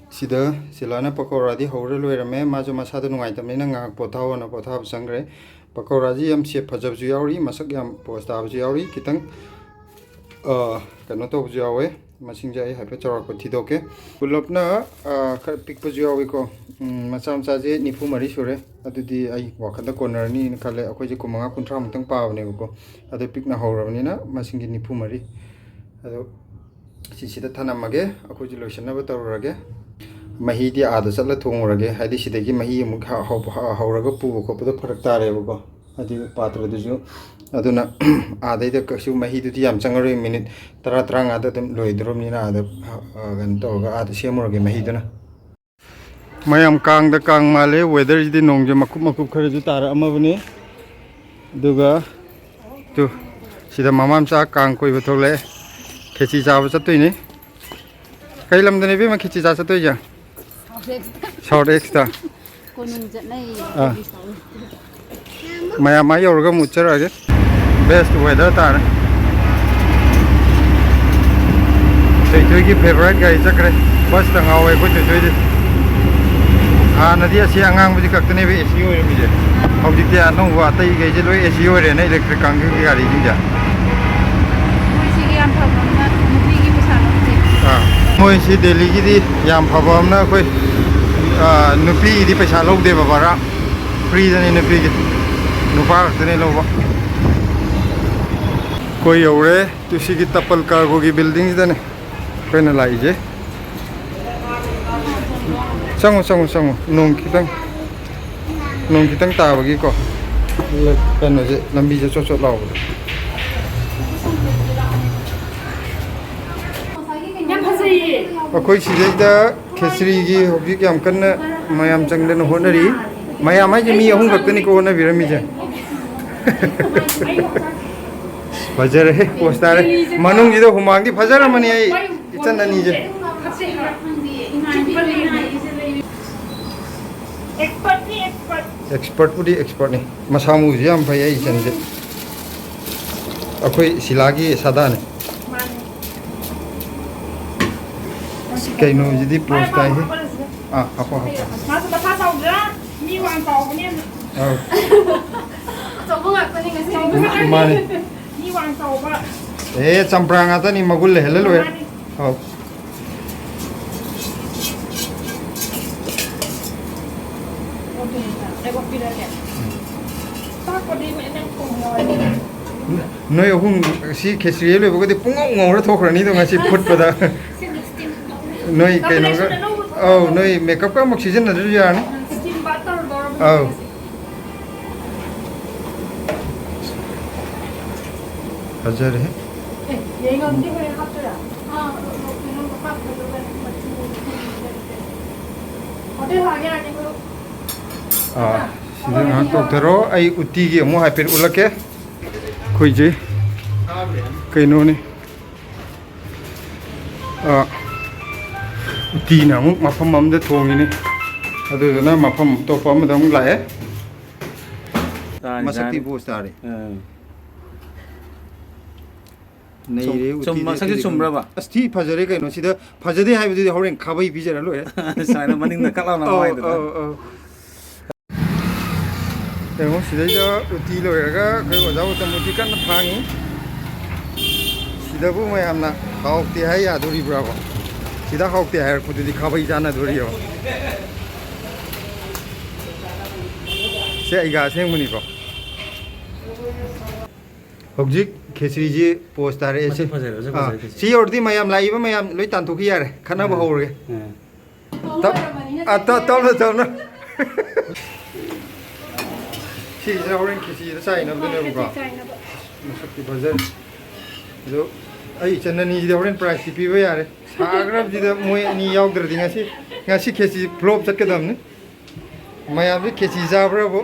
ꯁꯤꯗ ꯁꯤꯂꯥꯅ ꯄꯀꯧꯔꯥꯗꯤ ꯍꯧꯔ ꯂꯣꯏꯔꯝꯃꯦ꯫ ꯃꯥꯁꯨ ꯃꯁꯥꯗꯣ ꯅꯨꯡꯉꯥꯏꯇꯕꯅꯤꯅ ꯉꯥꯏꯍꯥꯛ ꯄꯣꯊꯥꯎꯑꯣꯅ ꯄꯣꯊꯥꯕ ꯆꯪꯈ꯭ꯔꯦ꯫ ꯄꯀꯧꯔꯥꯁꯤ ꯌꯥꯝ ꯁꯦꯞ ꯐꯖꯕꯁꯨ ꯌꯥꯎꯔꯤ, ꯃꯁꯛ ꯌꯥꯝ ꯄꯣꯁ ꯇꯥꯕꯁꯨ ꯌꯥꯎꯔꯤ, ꯈꯤꯇꯪ, ꯑ, ꯀꯩꯅꯣ ꯇꯧꯕꯁꯨ ꯌꯥꯎꯋꯦ꯫ ꯃꯁꯤꯡꯁꯦ ꯑꯩ ꯍꯥꯏꯐꯦꯠ ꯆꯥꯎꯔꯥꯛꯄ ꯊꯤꯗꯣꯛꯀꯦ꯫ ꯄꯨꯂꯞꯅ, ꯑ, ꯈꯔ ꯄꯤꯛꯄꯁꯨ ꯌꯥꯎꯏꯀꯣ꯫ ꯎꯝ, ꯃꯆꯥ ꯃꯆꯥꯁꯦ ꯅꯤꯐꯨ ꯃꯔꯤ ꯁꯨꯔꯦ꯫ ꯑꯗꯨꯗꯤ ꯑꯩ ꯋꯥꯈꯜꯗ ꯀꯣꯟꯅꯔꯅꯤꯅ ꯈꯜꯂꯦ꯫ ꯑꯩꯈꯣꯏꯁꯦ ꯀꯨꯟꯃꯉꯥ ꯀꯨꯟꯊ꯭ꯔꯥꯃꯨꯛꯇꯪ ꯄꯥꯕꯅꯦꯕꯀꯣ꯫ ꯑꯗꯣ ꯄꯤꯛꯅ ꯍꯧꯔꯕꯅꯤꯅ ꯃꯁꯤꯡꯁꯦ ꯅꯤꯐꯨ ꯃꯔꯤ꯫ ꯑꯗꯣ ꯁꯤꯁꯤꯗ ꯊꯅꯝꯃꯒꯦ꯫ ꯑꯩꯈꯣꯏꯁꯨ ꯂꯣꯏꯁꯤꯟꯅꯕ ꯇꯧꯔꯨꯔꯒꯦ꯫ ꯃꯍꯤꯗꯤ ꯑꯥꯗ ꯆꯠꯂ ꯊꯣꯡꯉꯨꯔꯒꯦ, ꯍꯥꯏꯗꯤ ꯁꯤꯗꯒꯤ ꯃꯍꯤ ꯑꯃꯨꯛ ꯍ-, ꯍꯧ-, ꯍ-, ꯍꯧꯔꯒ ꯄꯨꯕ ꯈꯣꯠꯄꯗꯣ ꯐꯔꯛ ꯇꯥꯔꯦꯕꯀꯣ꯫ ꯍꯥꯏꯗꯤ ꯄꯥꯇ꯭ꯔꯗꯨꯁꯨ꯫ ꯑꯗꯨꯅ ꯑꯥꯗꯩꯗ ꯀꯩꯁꯨ ꯃꯍꯤꯗꯨꯗꯤ ꯌꯥꯝ ꯆꯪꯉꯔꯣꯏ, ꯃꯤꯅꯤꯠ ꯇꯔꯥ ꯇꯔꯥꯃꯉꯥꯗ ꯑꯗꯨꯝ ꯂꯣꯏꯗꯣꯔꯕꯅꯤꯅ ꯑꯥꯗ, ꯑ, ꯀꯩꯅꯣ ꯇꯧꯔꯒ ꯑꯥꯗ ꯁꯦꯝꯃꯨꯔꯒꯦ ꯃꯍꯤꯗꯨꯅ꯫ ꯃꯌꯥꯝ ꯀꯥꯡꯗ ꯀꯥꯡ ꯃꯥꯜꯂꯦ꯫ ꯋꯦꯗꯔꯁꯤꯗꯤ ꯅꯣꯡꯁꯦ ꯃꯀꯨꯞ ꯃꯀꯨꯞ ꯈꯔꯁꯨ ꯇꯥꯔꯛꯑꯝꯃꯕꯅꯤ꯫ ꯑꯗꯨꯒ ꯇꯨ, ꯁꯤꯗ ꯃꯃꯥ ꯃꯆꯥ ꯀꯥꯡ ꯀꯣꯏꯕ ꯊꯣꯛꯂꯛꯑꯦ꯫ ꯈꯦꯆꯤ ꯆꯥꯕ ꯆꯠꯇꯣꯏꯅꯤ꯫ ꯀꯩ ꯂꯝꯗꯅꯣ ꯏꯕꯦꯝꯃ ꯈꯦꯆꯤ ꯆꯥ ꯆꯠꯇꯣꯏꯁꯦ? ꯁꯥꯎꯠ ꯑꯦꯛꯁꯇ꯫ ꯀꯣꯅꯨꯡ ꯆꯠꯅꯩꯌꯦ꯫ ꯑꯥ꯫ ꯃꯌꯥꯝ ꯑꯥ ꯌꯧꯔꯒ ꯑꯃꯨꯛ ꯎꯠꯆꯔꯛꯑꯒꯦ꯫ ꯕꯦꯁ ꯋꯦꯗꯔ ꯇꯥꯔꯦ꯫ ꯊꯣꯏꯊꯣꯏꯒꯤ ꯐꯦꯚꯣꯔꯥꯏꯠ ꯒꯥꯔꯤ ꯆꯠꯈ꯭ꯔꯦ꯫ ꯕꯁꯇ ꯉꯥꯎꯋꯦ ꯑꯩꯈꯣꯏ ꯊꯣꯏꯊꯣꯏꯗꯤ꯫ ꯍꯥꯟꯅꯗꯤ ꯑꯁꯤ ꯑꯉꯥꯡꯕꯁꯤ ꯈꯛꯇꯅꯦꯕ ꯑꯦ ꯁꯤ ꯑꯣꯏꯔꯝꯃꯤꯁꯦ꯫ ꯍꯧꯖꯤꯛꯇꯤ ꯑꯅꯧꯕ ꯑꯇꯩꯈꯩꯁꯦ ꯂꯣꯏ ꯑꯦ ꯁꯤ ꯑꯣꯏꯔꯦꯅ, ꯏꯂꯦꯛꯇ꯭ꯔꯤꯛ ꯀꯥꯡꯒꯨꯒꯤ ꯒꯥꯔꯤꯁꯤꯡꯁꯦ꯫ ꯃꯣꯏꯁꯤꯒꯤ ꯌꯥꯝ ꯐꯕ ꯑꯃꯅ ꯅꯨꯄꯤꯒꯤ ꯄꯩꯁꯥ ꯂꯧꯗꯦ꯫ ꯑꯥ, ꯃꯣꯏꯁꯤ ꯗꯦꯜꯂꯤꯒꯤꯗꯤ ꯌꯥꯝ ꯐꯕ ꯑꯃꯅ ꯑꯩꯈꯣꯏ, ꯑꯥ, ꯅꯨꯄꯤꯒꯤꯗꯤ ꯄꯩꯁꯥ ꯂꯧꯗꯦꯕ ꯚꯔꯥ꯫ ꯐ꯭ꯔꯤꯗꯅꯤ ꯅꯨꯄꯤꯒꯤ, ꯅꯨꯄꯥ ꯈꯛꯇꯅꯦ ꯂꯧꯕ꯫ ꯑꯩꯈꯣꯏ ꯌꯧꯔꯦ ꯇꯨꯁꯤꯒꯤ ꯇꯄꯜ ꯀꯥꯔꯒꯣꯒꯤ ꯕꯤꯜꯗꯤꯡꯁꯤꯗꯅꯦ ꯑꯩꯈꯣꯏꯅ ꯂꯥꯛꯏꯁꯦ꯫ ꯆꯪꯉꯣ, ꯆꯪꯉꯣ, ꯆꯪꯉꯣ꯫ ꯅꯣꯡ ꯈꯤꯇꯪ, ꯅꯣꯡ ꯈꯤꯇꯪ ꯇꯥꯕꯒꯤꯀꯣ, ꯀꯩꯅꯣꯁꯦ, ꯂꯝꯕꯤꯁꯦ ꯆꯣꯠ ꯆꯣꯠ ꯂꯥꯎꯕꯗꯣ꯫ ꯌꯥꯝ ꯐꯖꯩꯌꯦ꯫ ꯑꯩꯈꯣꯏ ꯁꯤꯗꯩꯗ ꯈꯦꯆ꯭ꯔꯤꯒꯤ ꯍꯧꯖꯤꯛ ꯌꯥꯝ ꯀꯟꯅ ꯃꯌꯥꯝ ꯆꯪꯗꯅ ꯍꯣꯠꯅꯔꯤ꯫ ꯃꯌꯥꯝ ꯍꯥꯏꯁꯦ ꯃꯤ ꯑꯍꯨꯝ ꯈꯛꯇꯅꯤꯀꯣ ꯍꯣꯠꯅꯕꯤꯔꯝꯃꯤꯁꯦ꯫ ꯐꯖꯔꯦꯍꯦ, ꯄꯣꯁ ꯇꯥꯔꯦ꯫ ꯃꯅꯨꯡꯁꯤꯗ ꯍꯨꯃꯥꯡꯗꯤ ꯐꯖꯔꯝꯃꯅꯤ ꯑꯩ ꯏꯆꯟ ꯑꯅꯤꯁꯦ꯫ ꯑꯦꯛꯁꯄꯔꯠꯅꯤ, ꯑꯦꯛꯁꯄꯔꯠ꯫ ꯑꯦꯛꯁꯄꯔꯠꯄꯨꯗꯤ ꯑꯦꯛꯁꯄꯔꯠꯅꯤ꯫ ꯃꯁꯥ ꯃꯎꯁꯨ ꯌꯥꯝ ꯐꯩ ꯑꯩ ꯏꯆꯟꯁꯦ꯫ ꯑꯩꯈꯣꯏ ꯁꯤꯂꯥꯒꯤ ꯁꯥꯗꯥꯅꯦ꯫ ꯃꯥꯅꯦ꯫ ꯀꯩꯅꯣꯁꯤꯗꯤ ꯄꯣꯁ ꯇꯥꯏꯍꯦ꯫ ꯑꯥ, ꯍꯥꯞꯄꯣ, ꯍꯥꯞꯄꯣ꯫ ꯃꯥꯁꯨ ꯃꯁꯥ ꯆꯥꯎꯗ꯭ꯔꯥ? ꯃꯤ ꯋꯥꯡ ꯆꯥꯎꯕꯅꯦ꯫ ꯑꯧ꯫ ꯑꯆꯧꯕ ꯉꯥꯛꯇꯅꯤ ꯉꯁꯤ꯫ ꯃꯥꯅꯦ꯫ ꯃꯤ ꯋꯥꯡ ꯆꯥꯎꯕ꯫ ꯑꯦ, ꯆꯝꯄ꯭ꯔꯥ ꯉꯥꯛꯇꯅꯤ, ꯃꯒꯨꯟ ꯂꯩꯍꯜꯂ ꯂꯣꯏꯔꯦ꯫ ꯃꯥꯅꯦ꯫ ꯑꯧ꯫ ꯆꯥꯛꯄꯨꯗꯤ ꯅꯪ ꯊꯣꯡꯉꯣ꯫ ꯅꯣꯏ ꯑꯍꯨꯝ ꯁꯤ ꯈꯦꯆ꯭ꯔꯤ ꯍꯦꯛ ꯂꯣꯏꯕꯒꯗꯤ ꯄꯨꯡꯉꯧ ꯉꯧꯔ ꯊꯣꯛꯈ꯭ꯔꯅꯤꯗꯣ ꯉꯁꯤ ꯐꯨꯠꯄꯗ꯫ ꯅꯣꯏ ꯀꯩꯅꯣꯒ, ꯑꯧ, ꯅꯣꯏ ꯃꯦꯀꯞꯀ ꯑꯃꯨꯛ ꯁꯤꯖꯤꯟꯅꯗ꯭ꯔꯁꯨ ꯌꯥꯔꯅꯤ꯫ Steam bath ꯇꯧꯔꯗꯧꯔꯕꯅꯤ ꯑꯧ꯫ ꯉꯁꯤ꯫ ꯐꯖꯔꯦꯍꯦ꯫ ꯑꯦ, ꯌꯦꯡꯉꯝꯗꯦ, ꯍꯣꯔꯦꯟ ꯍꯥꯞꯇꯣꯏꯔꯥ? ꯑꯥ, ꯀꯩꯅꯣ ꯍꯥꯞꯄꯗꯣ ꯃꯆꯨ꯫ ꯍꯣꯇꯦꯜ ꯍꯥꯡꯉꯦ ꯍꯥꯏꯔꯗꯤ ꯑꯩꯈꯣꯏ ꯑꯥ, ꯁꯤꯗ ꯉꯥꯏꯍꯥꯛ ꯇꯣꯛꯊꯔꯣ, ꯑꯩ ꯎꯇꯤꯒꯤ ꯑꯃꯨꯛ ꯍꯥꯏꯐꯦꯠ ꯎꯠꯂꯛꯀꯦ꯫ ꯑꯩꯈꯣꯏꯁꯦ ꯀꯩꯅꯣꯅꯤ, ꯑꯥ, ꯎꯇꯤꯅ ꯑꯃꯨꯛ ꯃꯐꯝ ꯑꯃꯗ ꯊꯣꯡꯉꯤꯅꯤ, ꯑꯗꯨꯗꯨꯅ ꯃꯐꯝ ꯑꯇꯣꯞꯄ ꯑꯃꯗ ꯑꯃꯨꯛ ꯂꯥꯛꯑꯦ꯫ ꯆꯥꯔꯤ, ꯃꯁꯛꯇꯤ ꯆꯥꯔꯤ꯫ ꯕꯣꯁ ꯇꯥꯔꯦ꯫ ꯑꯥ꯫ ꯅꯩꯔꯦ ꯆꯨꯝ-, ꯎꯇꯤꯗꯤ ꯃꯁꯛꯁꯦ ꯑꯗꯨꯗꯤ ꯆꯨꯝꯕ꯭ꯔꯕ? ꯑꯁ, ꯊꯤ ꯐꯖꯔꯦ ꯀꯩꯅꯣ꯫ ꯁꯤꯗ ꯐꯖꯗꯦ ꯍꯥꯏꯕꯗꯨꯗꯤ ꯍꯣꯔꯦꯟ ꯈꯥꯕꯩ ꯄꯤꯖꯔ ꯂꯣꯏꯔꯦ꯫ ꯁꯨꯃꯥꯏꯅ ꯃꯅꯤꯡꯗ ꯀꯠ ꯂꯥꯎꯅ ꯑꯧ, ꯍꯥꯏꯗꯅ꯫ ꯑꯧ, ꯑꯧ꯫ ꯌꯦꯡꯉꯣ, ꯁꯤꯗꯩꯗ ꯎꯇꯤ ꯂꯣꯏꯔꯒ ꯑꯩꯈꯣꯏ ꯑꯣꯖꯥ ꯎꯇꯝ ꯎꯇꯤ ꯀꯟꯅ ꯊꯥꯡꯉꯤ꯫ ꯁꯤꯗꯕꯨ ꯃꯌꯥꯝꯅ ꯍꯥꯎꯇꯦ ꯍꯥꯏ ꯌꯥꯗꯣꯔꯤꯕ꯭ꯔꯥꯕ? ꯁꯤꯗ ꯍꯥꯎꯇꯦ ꯍꯥꯏꯔꯛꯄꯗꯨꯗꯤ ꯈꯥꯕꯩ ꯆꯥꯟꯅꯗꯣꯔꯤꯕ? ꯁꯦ ꯑꯩꯒ ꯑꯁꯦꯡꯕꯅꯤꯀꯣ꯫ ꯍꯧꯖꯤꯛ ꯈꯦꯆ꯭ꯔꯤꯁꯤ ꯄꯣꯁ ꯇꯥꯔꯛꯑꯦ꯫ ꯁꯤ, ꯃꯁꯛ ꯐꯖꯔꯦ, ꯃꯁꯛ ꯑꯥ, ꯐꯖꯔꯦ, ꯈꯦꯆ꯭ꯔꯤ꯫ ꯁꯤ ꯌꯧꯔꯗꯤ ꯃꯌꯥꯝ ꯂꯥꯛꯏꯕ ꯃꯌꯥꯝ ꯂꯣꯏ ꯇꯥꯟꯊꯣꯛꯈꯤ ꯌꯥꯔꯦ, ꯈꯠꯅꯕ ꯎꯝ꯫ ꯍꯧꯔꯒꯦ꯫ ꯎꯝ꯫ ꯇꯞ-, ꯑ, ꯇ-, ꯇꯞꯅ, ꯇꯞꯅ꯫ ꯁꯤꯁꯤꯅ ꯍꯣꯔꯦꯟ ꯈꯦꯆꯤꯗ ꯆꯥꯏꯅꯕꯗꯨꯅꯦꯕꯀꯣ꯫ ꯈꯦꯆꯤ ꯆꯥꯏꯅꯕ꯫ ꯃꯁꯛꯇꯤ ꯐꯖꯔꯦ꯫ ꯑꯗꯣ ꯑꯩ ꯏꯆꯟ ꯑꯅꯤꯁꯤꯗꯤ ꯍꯣꯔꯦꯟ ꯄ꯭ꯔꯥꯏꯖꯇꯤ ꯄꯤꯕ ꯌꯥꯔꯦ꯫ ꯁꯥꯈ꯭ꯔꯕꯁꯤꯗ ꯃꯣꯏ ꯑꯅꯤ ꯌꯥꯎꯗ꯭ꯔꯗꯤ ꯉꯁꯤ, ꯉꯁꯤ ꯈꯦꯆꯤ ꯐ꯭ꯂꯣꯞ ꯆꯠꯀꯗꯕꯅꯤ꯫ ꯃꯌꯥꯝꯁꯦ ꯈꯦꯆꯤ ꯆꯥꯕ꯭ꯔꯕꯨ?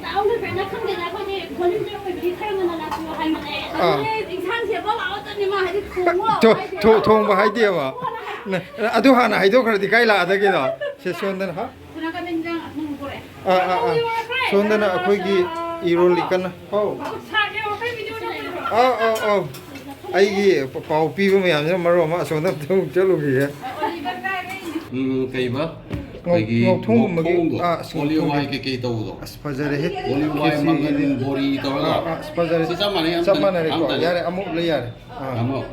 ꯆꯥꯍꯧꯗ꯭ꯔꯦꯅ ꯈꯪꯗꯦꯅ ꯑꯩꯈꯣꯏꯗꯤ ꯚꯣꯂꯨꯟꯇꯤꯌꯔ ꯑꯣꯏꯕꯒꯤ ꯈꯔ ꯉꯟꯅ ꯂꯥꯛꯄꯤꯌꯣ ꯍꯥꯏꯕꯅꯦ꯫ ꯑꯥ꯫ ꯑꯗꯨꯅꯦ ꯏꯟꯁꯥꯡ ꯁꯦꯝꯕ ꯂꯥꯛꯑꯣ ꯇꯅꯤ ꯃꯥ ꯍꯥꯏꯗꯤ ꯊꯣꯡꯉꯣ ꯊꯣ-, ꯍꯥꯏꯗꯤ ꯊꯣ-, ꯊꯣꯡꯕ ꯍꯥꯏꯗꯦꯕ꯫ ꯀꯣꯟꯅ ꯍꯥꯏ-꯫ ꯅ-, ꯑꯗꯨ ꯍꯥꯟꯅ ꯍꯥꯏꯗꯣꯛꯈ꯭ꯔꯗꯤ ꯀꯥꯏ ꯂꯥꯛꯑꯗꯒꯦꯗꯣ? ꯁꯦ ꯁꯣꯝꯗꯅ ꯍꯥ? ꯁꯣꯝ ꯅꯥꯀꯟꯗ ꯏꯟꯁꯥꯡ ꯑꯊꯣꯡꯕ ꯄꯨꯔꯛꯑꯦ꯫ ꯑꯥ, ꯑꯥ, ꯑꯥ꯫ ꯁꯣꯝꯗꯅ ꯑꯩꯈꯣꯏꯒꯤ ꯏꯔꯣꯜꯂꯤ ꯀꯟꯅ꯫ ꯍꯥꯎ꯫ ꯁꯥꯒꯦ ꯋꯥꯈꯜ ꯚꯤꯗꯤꯑꯣ ꯅꯝꯕꯤꯔꯣ꯫ ꯑꯥꯎ, ꯑꯥꯎ, ꯑꯥꯎ꯫ ꯑꯩꯒꯤ ꯄ-, ꯄꯥꯎ ꯄꯤꯕ ꯃꯌꯥꯝꯁꯤꯅ ꯃꯔꯣꯟ ꯑꯃ ꯑꯁꯣꯝꯗ ꯑꯃꯨꯛ ꯆꯠꯂꯨꯈꯤꯒꯦ꯫ ꯎꯝ, ꯀꯩꯕ? ꯉꯧ-, ꯑꯩꯈꯣꯏꯒꯤ ꯉꯧꯊꯣꯡꯒꯨꯝꯕꯒꯤ, ꯉꯧꯊꯣꯡꯗꯣ꯫ ꯑꯥ, ꯑꯁ, ꯑꯣꯂꯤꯚ ꯉꯧꯊꯣꯡꯒꯤ꯫ ꯑꯣꯏꯜ ꯀꯩꯀꯩ ꯇꯧꯕꯗꯣ꯫ ꯑꯁ, ꯐꯖꯔꯦꯍꯦ꯫ Olive oil, ꯈꯦꯆꯤꯒꯤꯗꯤ꯫ ꯃꯪꯒꯟ ꯕꯣꯔꯤ ꯇꯧꯔꯒ꯫ ꯑꯥ, ꯑꯥ, ꯑꯁ, ꯐꯖꯔꯦ꯫ ꯁꯤ ꯆꯞ ꯃꯥꯟꯅꯩ, ꯆꯞ ꯑꯝꯇꯅꯤ, ꯃꯥꯟꯅꯔꯦꯀꯣ꯫ ꯑꯝꯇꯅꯤ꯫ ꯌꯥꯔꯦ, ꯑꯃꯨꯛ ꯂꯩ ꯌꯥꯔꯦ꯫ ꯑꯥ꯫ ꯑꯃꯨꯛ꯫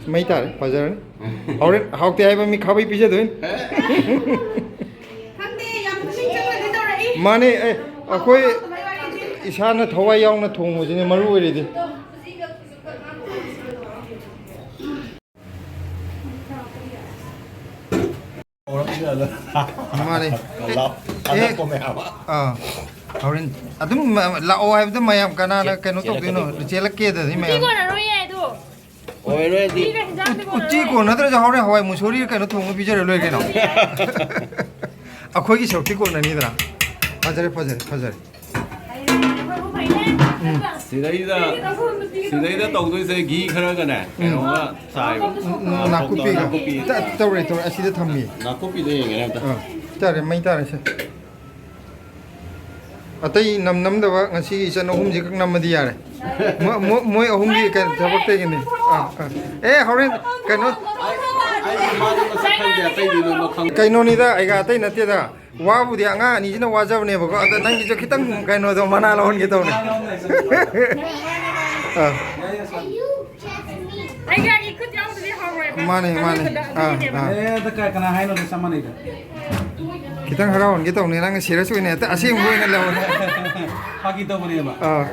ꯃꯩ ꯇꯥꯔꯦ, ꯐꯖꯔꯅꯤ꯫ ꯍꯣꯔꯦꯟ ꯍꯥꯎꯇꯦ ꯍꯥꯏꯕ ꯃꯤ ꯈꯥꯕꯩ ꯄꯤꯖꯗꯣꯏꯅꯤ꯫ ꯈꯪꯗꯦ, ꯌꯥꯝ ꯄꯨꯛꯅꯤꯡ ꯆꯪꯅꯗꯤ ꯇꯧꯔꯛꯏ꯫ ꯃꯥꯅꯦ, ꯑꯦ, ꯑꯩꯈꯣꯏ ꯏꯁꯥꯅ ꯊꯋꯥꯏ ꯌꯥꯎꯅ ꯊꯣꯡꯕꯁꯤꯅꯦ ꯃꯔꯨ ꯑꯣꯏꯔꯤꯗꯤ꯫ ꯃꯥꯅꯦ꯫ ꯂꯥꯎ-, ꯑꯦ, ꯊꯥꯗꯔꯛꯄ ꯃꯌꯥꯝ ꯑꯃ꯫ ꯑꯥ, ꯍꯣꯔꯦꯟ ꯑꯗꯨꯝ ꯂꯥꯛꯑꯣ ꯍꯥꯏꯕꯗ ꯃꯌꯥꯝ ꯀꯅꯥꯅ ꯆꯦ-, ꯀꯩꯅꯣ ꯇꯧꯗꯣꯏꯅꯣ? ꯆꯦꯜꯂꯛꯀꯗꯣꯏꯅꯤ꯫ ꯆꯦꯜꯂꯛꯀꯦꯗꯅꯤ ꯃꯌꯥꯝ꯫ ꯀꯣꯟꯅꯔꯣꯏꯌꯦ ꯑꯗꯣ꯫ ꯑꯣꯏꯔꯣꯏꯗꯤ꯫ ꯎꯇꯤꯒ ꯍꯤꯟꯖꯥꯡꯗꯤ ꯎꯠ-, ꯎꯇꯤ ꯀꯣꯟꯅꯔꯣꯏ꯫ ꯀꯣꯟꯅꯗ꯭ꯔꯁꯨ ꯍꯣꯔꯦꯟ ꯍꯋꯥꯏ ꯃꯨꯁꯣꯔꯤ ꯀꯩꯅꯣ ꯊꯣꯡꯉ ꯄꯤꯖꯔ ꯂꯣꯏꯔꯦ ꯀꯩꯅꯣ꯫ ꯑꯗꯨꯗꯤ ꯌꯥꯏ꯫ ꯑꯩꯈꯣꯏꯒꯤ ꯁꯔꯨꯛꯇꯤ ꯀꯣꯟꯅꯅꯤꯗꯅ꯫ ꯐꯖꯔꯦ, ꯐꯖꯔꯦ, ꯐꯖꯔꯦ꯫ ꯍꯩꯔꯦ, ꯑꯩꯈꯣꯏ ꯑꯍꯨꯝ ꯍꯩꯔꯦ꯫ ꯎꯝ꯫ ꯁꯤꯗꯩꯗ, ꯁꯤꯗꯩꯗ ꯇꯧꯗꯣꯏꯁꯦ ꯘꯤ ꯈꯔꯒꯅꯦ, ꯎꯝ꯫ ꯀꯩꯅꯣꯒ ꯆꯥꯏꯕ꯫ ꯎꯝ, ꯎꯝ, ꯅꯥꯀꯨꯞꯄꯤꯒ꯫ ꯅꯥꯀꯨꯞꯄꯤ꯫ ꯇ-, ꯇꯧꯔꯦ, ꯇꯧꯔꯦ꯫ ꯑꯁꯤꯗ ꯊꯝꯃꯤ꯫ ꯅꯥꯀꯨꯞꯄꯤꯗꯣ ꯌꯦꯡꯒꯦꯅꯦ ꯑꯝꯇ꯫ ꯑꯥ, ꯇꯥꯔꯦ, ꯃꯩ ꯇꯥꯔꯦ ꯁꯦ꯫ ꯑꯇꯩ ꯅꯝ ꯅꯝꯗꯕ ꯉꯁꯤꯒꯤ ꯏꯆꯟ ꯑꯍꯨꯝꯁꯤꯈꯛ ꯅꯝꯃꯗꯤ ꯌꯥꯔꯦ꯫ ꯃꯣꯏ, ꯃꯣꯏ, ꯃꯣꯏ ꯑꯍꯨꯝꯒꯤ ꯀꯩꯅꯣ ꯊꯕꯛꯇꯒꯤꯅꯤ꯫ ꯑꯥ, ꯑꯥ꯫ ꯑꯦ, ꯍꯣꯔꯦꯟ ꯀꯩꯅꯣ, ꯑꯩ ꯃꯥꯗꯤ ꯃꯁꯛ ꯈꯪꯗꯦ, ꯑꯇꯩꯗꯤ ꯂꯣꯏꯅꯃꯛ ꯈꯪꯉꯦ꯫ ꯀꯩꯅꯣꯅꯤꯗ, ꯑꯩꯒ ꯑꯇꯩ ꯅꯠꯇꯦꯗ꯫ ꯋꯥꯕꯨꯗꯤ ꯑꯉꯥꯡ ꯑꯅꯤꯁꯤꯅ ꯋꯥꯖꯕꯅꯦꯕꯀꯣ, ꯑꯗ ꯅꯪꯒꯤꯁꯨ ꯈꯤꯇꯪ ꯀꯩꯅꯣꯗꯣ ꯃꯅꯥ ꯂꯧꯍꯟꯒꯦ ꯇꯧꯅꯦ꯫ ꯑꯥ꯫ ꯑꯩꯒꯤ ꯈꯨꯠ ꯌꯥꯎꯗ꯭ꯔꯗꯤ ꯍꯧꯔꯣꯏꯕ꯫ ꯃꯥꯅꯦ, ꯃꯥꯅꯦ꯫ ꯑꯥ, ꯑꯥ꯫ ꯑꯦ, ꯑꯗ ꯀ-, ꯀꯅꯥ ꯍꯥꯏꯅꯣ? ꯆꯞ ꯃꯥꯟꯅꯩꯗ꯫ ꯈꯤꯇꯪ ꯍꯔꯥꯎꯍꯟꯒꯦ ꯇꯧꯅꯦ, ꯅꯪ serious ꯑꯣꯏꯅ ꯍꯦꯛꯇ ꯑꯁꯦꯡꯕ ꯑꯣꯏꯅ ꯂꯧꯔꯦ꯫ ꯐꯥꯒꯤ ꯇꯧꯕꯅꯦꯕ꯫ ꯑꯥ꯫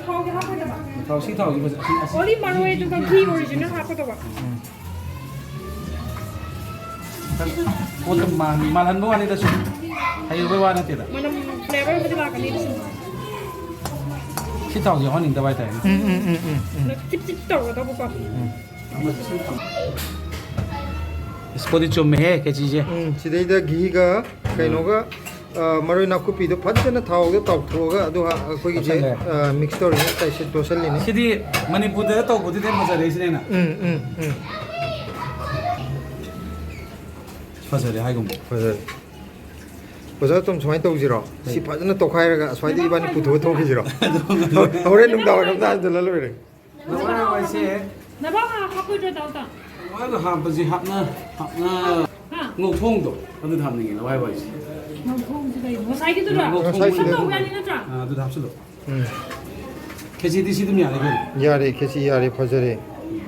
ꯊꯥꯎꯗꯤ ꯍꯥꯞꯄꯣꯏꯗꯕ꯫ ꯊꯥꯎ, ꯁꯤ ꯊꯥꯎꯁꯤ ꯐꯖ-, ꯁꯤ, ꯑꯁꯤ, only ꯃꯔꯣꯏ, ꯑꯗꯨꯒ ꯘꯤ original ꯍꯥꯞꯀꯗꯧꯕ꯫ ꯎꯝ꯫ ꯄꯣꯠꯇꯣ ꯃꯥꯟ-, ꯃꯥꯜꯍꯟꯕ ꯋꯥꯅꯤꯗ ꯁꯨꯝ꯫ ꯍꯩꯔꯨꯕꯩ ꯋꯥ ꯅꯠꯇꯦꯗ꯫ ꯃꯅꯝ, flavour ꯑꯃꯗꯤ ꯂꯥꯛꯀꯅꯤꯕ ꯁꯨꯝ꯫ ꯁꯤ ꯊꯥꯎꯁꯦ ꯌꯥꯎꯍꯟꯅꯤꯡꯗꯕ ꯍꯥꯏꯇꯥꯔꯦꯅꯦ꯫ ꯎꯝ, ꯎꯝ, ꯎꯝ, ꯎꯝ, ꯎꯝ꯫ Cheap cheap ꯇꯧꯔꯒꯗꯧꯕꯀꯣ꯫ ꯎꯝ꯫ ꯏꯁ, ꯄꯣꯠꯇꯤ ꯆꯨꯝꯃꯦꯍꯦ, ꯈꯦꯆꯤꯁꯦ꯫ ꯎꯝ, ꯁꯤꯗꯩꯗ ꯘꯤꯒ ꯀꯩꯅꯣꯒ, ꯑ, ꯃꯔꯣꯏ ꯅꯥꯀꯨꯞꯄꯤꯗꯣ ꯐꯖꯅ ꯊꯥꯎꯗ ꯇꯥꯎꯊꯣꯛꯑꯒ ꯑꯗꯨ ꯍꯥ-, ꯑꯩꯈꯣꯏꯒꯤꯁꯦ, ꯍꯥꯞꯆꯜꯂꯦ꯫ ꯑ, mix ꯇꯧꯔꯤꯅꯦ, ꯇꯣꯠꯁꯜꯂꯤꯅꯦ꯫ ꯁꯤꯗꯤ ꯃꯅꯤꯄꯨꯔꯗ ꯇꯧꯕꯗꯨꯗꯤ ꯍꯦꯟꯅ ꯐꯖꯔꯦ ꯁꯤꯅ ꯍꯦꯟꯅ꯫ ꯎꯝ, ꯎꯝ, ꯎꯝ꯫ ꯐꯖꯔꯦ ꯍꯥꯏꯒꯨꯝꯕ꯫ ꯐꯖꯔꯦ꯫ ꯑꯣꯖꯥ ꯑꯇꯣꯝ, ꯁꯨꯃꯥꯏꯅ ꯇꯧꯁꯤꯔꯣ? ꯁꯤ ꯐꯖꯅ ꯇꯣꯈꯥꯏꯔꯒ ꯑꯁ꯭ꯋꯥꯏꯗ ꯏꯕꯥꯅꯤ ꯄꯨꯊꯣꯛꯑ ꯊꯣꯛꯈꯤꯁꯤꯔꯣ? ꯍꯣꯔꯦꯟ ꯅꯨꯡꯗꯥꯡ ꯋꯥꯏꯔꯝꯗ ꯍꯟꯖꯤꯜꯂ ꯂꯣꯏꯔꯦ꯫ ꯅꯕꯥ ꯍꯥꯞꯄꯣꯏꯗ꯭ꯔꯣ ꯗꯥꯎꯇ? ꯂꯋꯥꯏꯗꯣ ꯍꯥꯞꯄꯁꯤ ꯍꯥꯞꯅ, ꯍꯥꯞꯅ ꯍꯥ? ꯉꯧꯊꯣꯡꯗꯣ ꯑꯗꯨꯗ ꯍꯥꯞꯅꯤꯡꯉꯦ, ꯂꯋꯥꯏ ꯋꯥꯏꯁꯦ꯫ ꯉꯧꯊꯣꯡꯁꯦ ꯀꯩꯅꯣ? ꯉꯁꯥꯏꯒꯤꯗꯨꯔꯣ? ꯉꯧꯊꯣꯡ ꯉꯁꯥꯏꯒꯤꯗꯣ꯫ ꯇꯧꯕ ꯌꯥꯅꯤ ꯅꯠꯇ꯭ꯔꯥ? ꯑꯥ, ꯑꯗꯨꯗ ꯍꯥꯞꯆꯤꯜꯂꯣ꯫ ꯎꯝ꯫ ꯈꯦꯆꯤꯗꯤ ꯁꯤ ꯑꯗꯨꯝ ꯌꯥꯔꯦ ꯀꯩꯅꯣ? ꯌꯥꯔꯦ, ꯈꯦꯆꯤ ꯌꯥꯔꯦ, ꯐꯖꯔꯦ꯫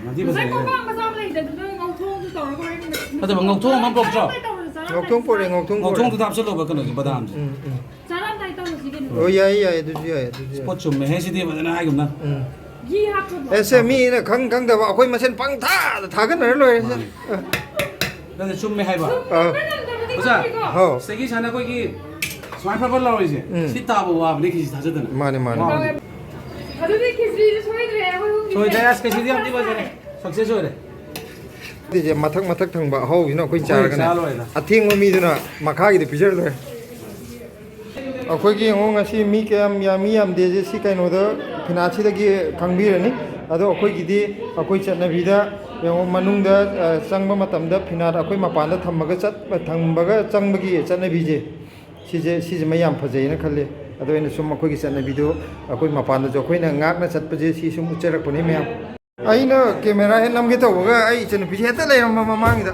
ꯃꯥꯗꯤ ꯉꯁꯥꯏ ꯐꯖꯔꯦ꯫ ꯀꯣꯝꯄꯥꯛ ꯃꯆꯥ ꯑꯃ ꯂꯩꯗ, ꯑꯗꯨꯗ ꯉꯧꯊꯣꯡꯗꯨ ꯇꯧꯔꯒ ꯍꯣꯔꯦꯟ ꯅꯠꯇꯕ, ꯉꯧꯊꯣꯡ ꯑꯃ ꯄꯣꯔꯛꯇ꯭ꯔꯣ? ꯇꯧꯔ ꯆꯥꯔ ꯉꯧꯊꯣꯡ ꯄꯣꯔꯛꯑꯦ, ꯉꯧꯊꯣꯡ ꯄꯣꯔꯛꯑꯦ꯫ ꯉꯧꯊꯣꯡꯗꯨꯗ ꯍꯥꯞꯆꯜꯂꯣꯕ ꯀꯩꯅꯣꯁꯦ, ꯕꯗꯥꯝꯁꯦ꯫ ꯎꯝ, ꯎꯝ꯫ ꯆꯥꯔꯝꯗꯥꯏ ꯇꯧꯔꯁꯤ ꯀꯩꯅꯣ꯫ ꯑꯣ, ꯌꯥꯏꯌꯦ, ꯌꯥꯏꯌꯦ, ꯑꯗꯨꯁꯨ ꯌꯥꯏꯌꯦ, ꯑꯗꯨꯁꯨ ꯌꯥꯏ꯫ ꯄꯣꯠ ꯆꯨꯝꯃꯦꯍꯦ ꯁꯤꯗꯤ ꯐꯖꯅ ꯍꯥꯏꯒꯨꯝꯅ꯫ ꯎꯝ꯫ ꯘꯤ ꯍꯥꯞꯄꯕꯣ? ꯑꯦꯁꯦ, ꯃꯤꯅ ꯈꯪ ꯈꯪꯗꯕ ꯑꯩꯈꯣꯏ ꯃꯁꯦꯟ ꯄꯪꯊꯥꯗ ꯊꯥꯒꯠꯅꯔ ꯂꯣꯏꯔꯦ꯫ ꯃꯥꯅꯦ꯫ ꯑ꯫ ꯅꯠꯇꯦ, ꯆꯨꯝꯃꯦ ꯍꯥꯏꯕ꯫ ꯑ꯫ ꯑꯣꯖꯥ, ꯍꯥꯎ꯫ ꯁꯤꯗꯒꯤ ꯁꯥꯟꯅ ꯑꯩꯈꯣꯏꯒꯤ ꯁꯨꯃꯥꯏꯅ ꯐꯕ ꯂꯥꯎꯔꯤꯁꯦ, ꯎꯝ꯫ ꯁꯤ ꯇꯥꯕ ꯋꯥꯕꯅꯦ ꯈꯦꯆꯤ ꯊꯥꯖꯗꯅ꯫ ꯃꯥꯅꯦ, ꯃꯥꯅꯦ꯫ ꯋꯥꯕꯅꯦ꯫ ꯑꯗꯨꯗꯤ ꯈꯦꯆ꯭ꯔꯤꯁꯨ ꯁꯣꯏꯗ꯭ꯔꯦ, ꯑꯩꯈꯣꯏ ꯑꯍꯨꯝꯒꯤ ꯁꯣꯏꯗ꯭ꯔꯦ, ꯑꯁ, ꯈꯦꯆ꯭ꯔꯤꯗꯤ ꯌꯥꯝ ꯊꯤ ꯐꯖꯔꯦ꯫ Success ꯑꯣꯏꯔꯦ꯫ ꯁꯤꯁꯦ ꯃꯊꯛ ꯃꯊꯛ ꯊꯪꯕ ꯑꯍꯥꯎꯕꯁꯤꯅ ꯑꯩꯈꯣꯏ ꯑꯩꯈꯣꯏ ꯆꯥꯔꯒꯅꯦ꯫ ꯆꯥ ꯂꯣꯏꯔꯦꯗ꯫ ꯑꯊꯦꯡꯕ ꯃꯤꯗꯨꯅ ꯃꯈꯥꯒꯤꯗ ꯄꯤꯖꯔ ꯂꯣꯏꯔꯦ꯫ ꯑꯩꯈꯣꯏꯒꯤ ꯌꯦꯡꯉꯣ, ꯉꯁꯤ ꯃꯤ ꯀꯌꯥꯝ ꯌꯥꯝꯃꯤ ꯌꯥꯝꯗꯦꯁꯦ ꯁꯤ ꯀꯩꯅꯣꯗ ꯐꯤꯅꯥꯠꯁꯤꯗꯒꯤ ꯈꯪꯕꯤꯔꯅꯤ꯫ ꯑꯗꯣ ꯑꯩꯈꯣꯏꯒꯤꯗꯤ ꯑꯩꯈꯣꯏ ꯆꯠꯅꯕꯤꯗ ꯌꯦꯡꯉꯣ, ꯃꯅꯨꯡꯗ, ꯑ, ꯆꯪꯕ ꯃꯇꯝꯗ ꯐꯤꯅꯥꯠ ꯑꯩꯈꯣꯏ ꯃꯄꯥꯟꯗ ꯊꯝꯃꯒ ꯆꯠ-, ꯊꯝꯃꯒ ꯆꯪꯕꯒꯤ ꯆꯠꯅꯕꯤꯁꯦ, ꯁꯤꯁꯦ, ꯁꯤꯁꯤꯃ ꯌꯥꯝ ꯐꯖꯩꯅ ꯈꯜꯂꯤ꯫ ꯑꯗꯣ ꯑꯩꯅ ꯁꯨꯝ ꯑꯩꯈꯣꯏꯒꯤ ꯆꯠꯅꯕꯤꯗꯣ ꯑꯩꯈꯣꯏ ꯃꯄꯥꯟꯗꯁꯨ ꯑꯩꯈꯣꯏꯅ ꯉꯥꯛꯅ ꯆꯠꯄꯁꯦ ꯁꯤ ꯁꯨꯝ ꯎꯠꯆꯔꯛꯄꯅꯤ ꯃꯌꯥꯝ꯫ ꯑꯩꯅ ꯀꯦꯃꯦꯔꯥ ꯍꯦꯛ ꯅꯝꯒꯦ ꯇꯧꯕꯒ ꯑꯩ ꯏꯆꯟꯅꯨꯄꯤꯁꯦ ꯍꯦꯛꯇ ꯂꯩꯔꯝꯕ ꯃꯃꯥꯡꯒꯤꯗ꯫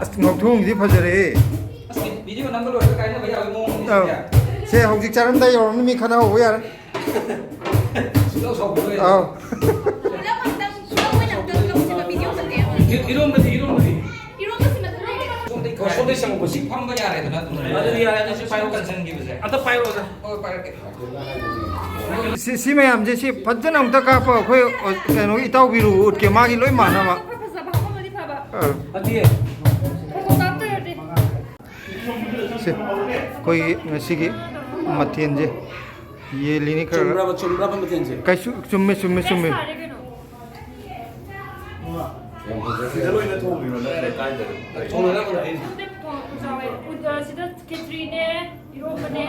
ꯑꯁ, ꯉꯧꯊꯣꯡꯁꯤꯗꯤ ꯐꯖꯔꯦꯍꯦ꯫ ꯑꯁ, ꯚꯤꯗꯤꯑꯣ ꯅꯝꯕ ꯂꯣꯏꯔꯒ ꯀꯥꯏꯅꯕ ꯌꯥꯕꯒꯤ ꯃꯑꯣꯡꯅꯤ ꯑꯧ꯫ ꯁꯤꯗꯤ꯫ ꯁꯦ, ꯍꯧꯖꯤꯛ ꯆꯥꯔꯝꯗꯥꯏ ꯌꯧꯔꯝꯅꯤ, ꯃꯤ ꯈꯠꯅꯍꯧꯕ ꯌꯥꯔꯦ꯫ ꯁꯨꯡꯁꯥꯎ ꯁꯥꯎꯈꯤꯔꯣꯏ꯫ ꯑꯧ꯫ ꯄꯨꯂꯞ ꯑꯝꯇꯪ, ꯄꯨꯂꯞ ꯑꯣꯏꯅ ꯑꯝꯇꯪ ꯇꯧꯁꯦꯕ, ꯚꯤꯗꯤꯑꯣ ꯃꯇꯦꯛ ꯑꯃ꯫ ꯏ-, ꯏꯔꯣꯝꯕꯗꯤ, ꯏꯔꯣꯝꯕꯗꯤ꯫ ꯏꯔꯣꯝꯕꯁꯤ ꯃꯊꯛ ꯂꯩꯔꯦ꯫ ꯁꯣꯝꯗꯩ ꯈꯔ ꯁꯣꯝꯗꯩ ꯆꯪꯉꯛꯄꯁꯤ꯫ ꯐꯝꯕ ꯌꯥꯔꯦꯗꯅ ꯑꯗꯨꯝ꯫ ꯑꯗꯨꯗꯤ ꯌꯥꯔꯦ, ꯑꯗꯨꯁꯨ ꯄꯥꯏꯔꯣ꯫ ꯀꯟꯁꯟꯈꯤꯕꯁꯦ꯫ ꯑꯝꯇ ꯄꯥꯏꯔꯣꯗ꯫ ꯍꯣꯏ, ꯄꯥꯏꯔꯛꯀꯦ꯫ ꯁꯤ, ꯁꯤ ꯃꯌꯥꯝꯁꯦ ꯁꯤ ꯐꯖꯅ ꯑꯝꯇ ꯀꯥꯞꯄ, ꯑꯩꯈꯣꯏ, ꯑ, ꯀꯩꯅꯣꯒꯤ ꯏꯇꯥꯎꯕꯤꯔꯨ ꯎꯠꯀꯦ, ꯃꯥꯒꯤ ꯂꯣꯏ ꯃꯥꯟꯅꯕ꯫ ꯈꯔ ꯐꯖꯕ ꯍꯥꯞꯄꯝꯃꯗꯤ ꯐꯕ꯫ ꯑꯥ꯫ ꯑꯗꯨꯗꯤ ꯐꯣꯇꯣ ꯀꯥꯞꯇꯣꯏꯔꯗꯤ꯫ ꯁꯤ ꯑꯩꯈꯣꯏꯒꯤ ꯉꯁꯤꯒꯤ ꯃꯊꯦꯜꯁꯦ ꯌꯦꯜꯂꯤꯅꯤ ꯈꯔ꯫ ꯆꯨꯝꯕ꯭ꯔꯕ, ꯆꯨꯝꯕ꯭ꯔꯕ ꯃꯊꯦꯜꯁꯦ? ꯀꯩꯁꯨ ꯆꯨꯝꯃꯦ, ꯆꯨꯝꯃꯦ, ꯆꯨꯝꯃꯦ꯫ ꯐꯔꯦ ꯀꯩꯅꯣ꯫ ꯁꯤꯗ ꯂꯣꯏꯅ ꯊꯣꯡꯉꯤꯔꯣ ꯅꯠꯇ꯭ꯔꯒ ꯀꯥꯏꯗꯅꯣ? ꯊꯣꯡꯅꯔꯝꯕ꯭ꯔꯥ ꯑꯩꯅ? ꯁꯤꯗ ꯊꯣꯡ-, ꯆꯥꯎꯋꯦ꯫ ꯎꯗ-, ꯁꯤꯗ ꯈꯦꯆ꯭ꯔꯤꯅꯦ, ꯏꯔꯣꯝꯕꯅꯦ꯫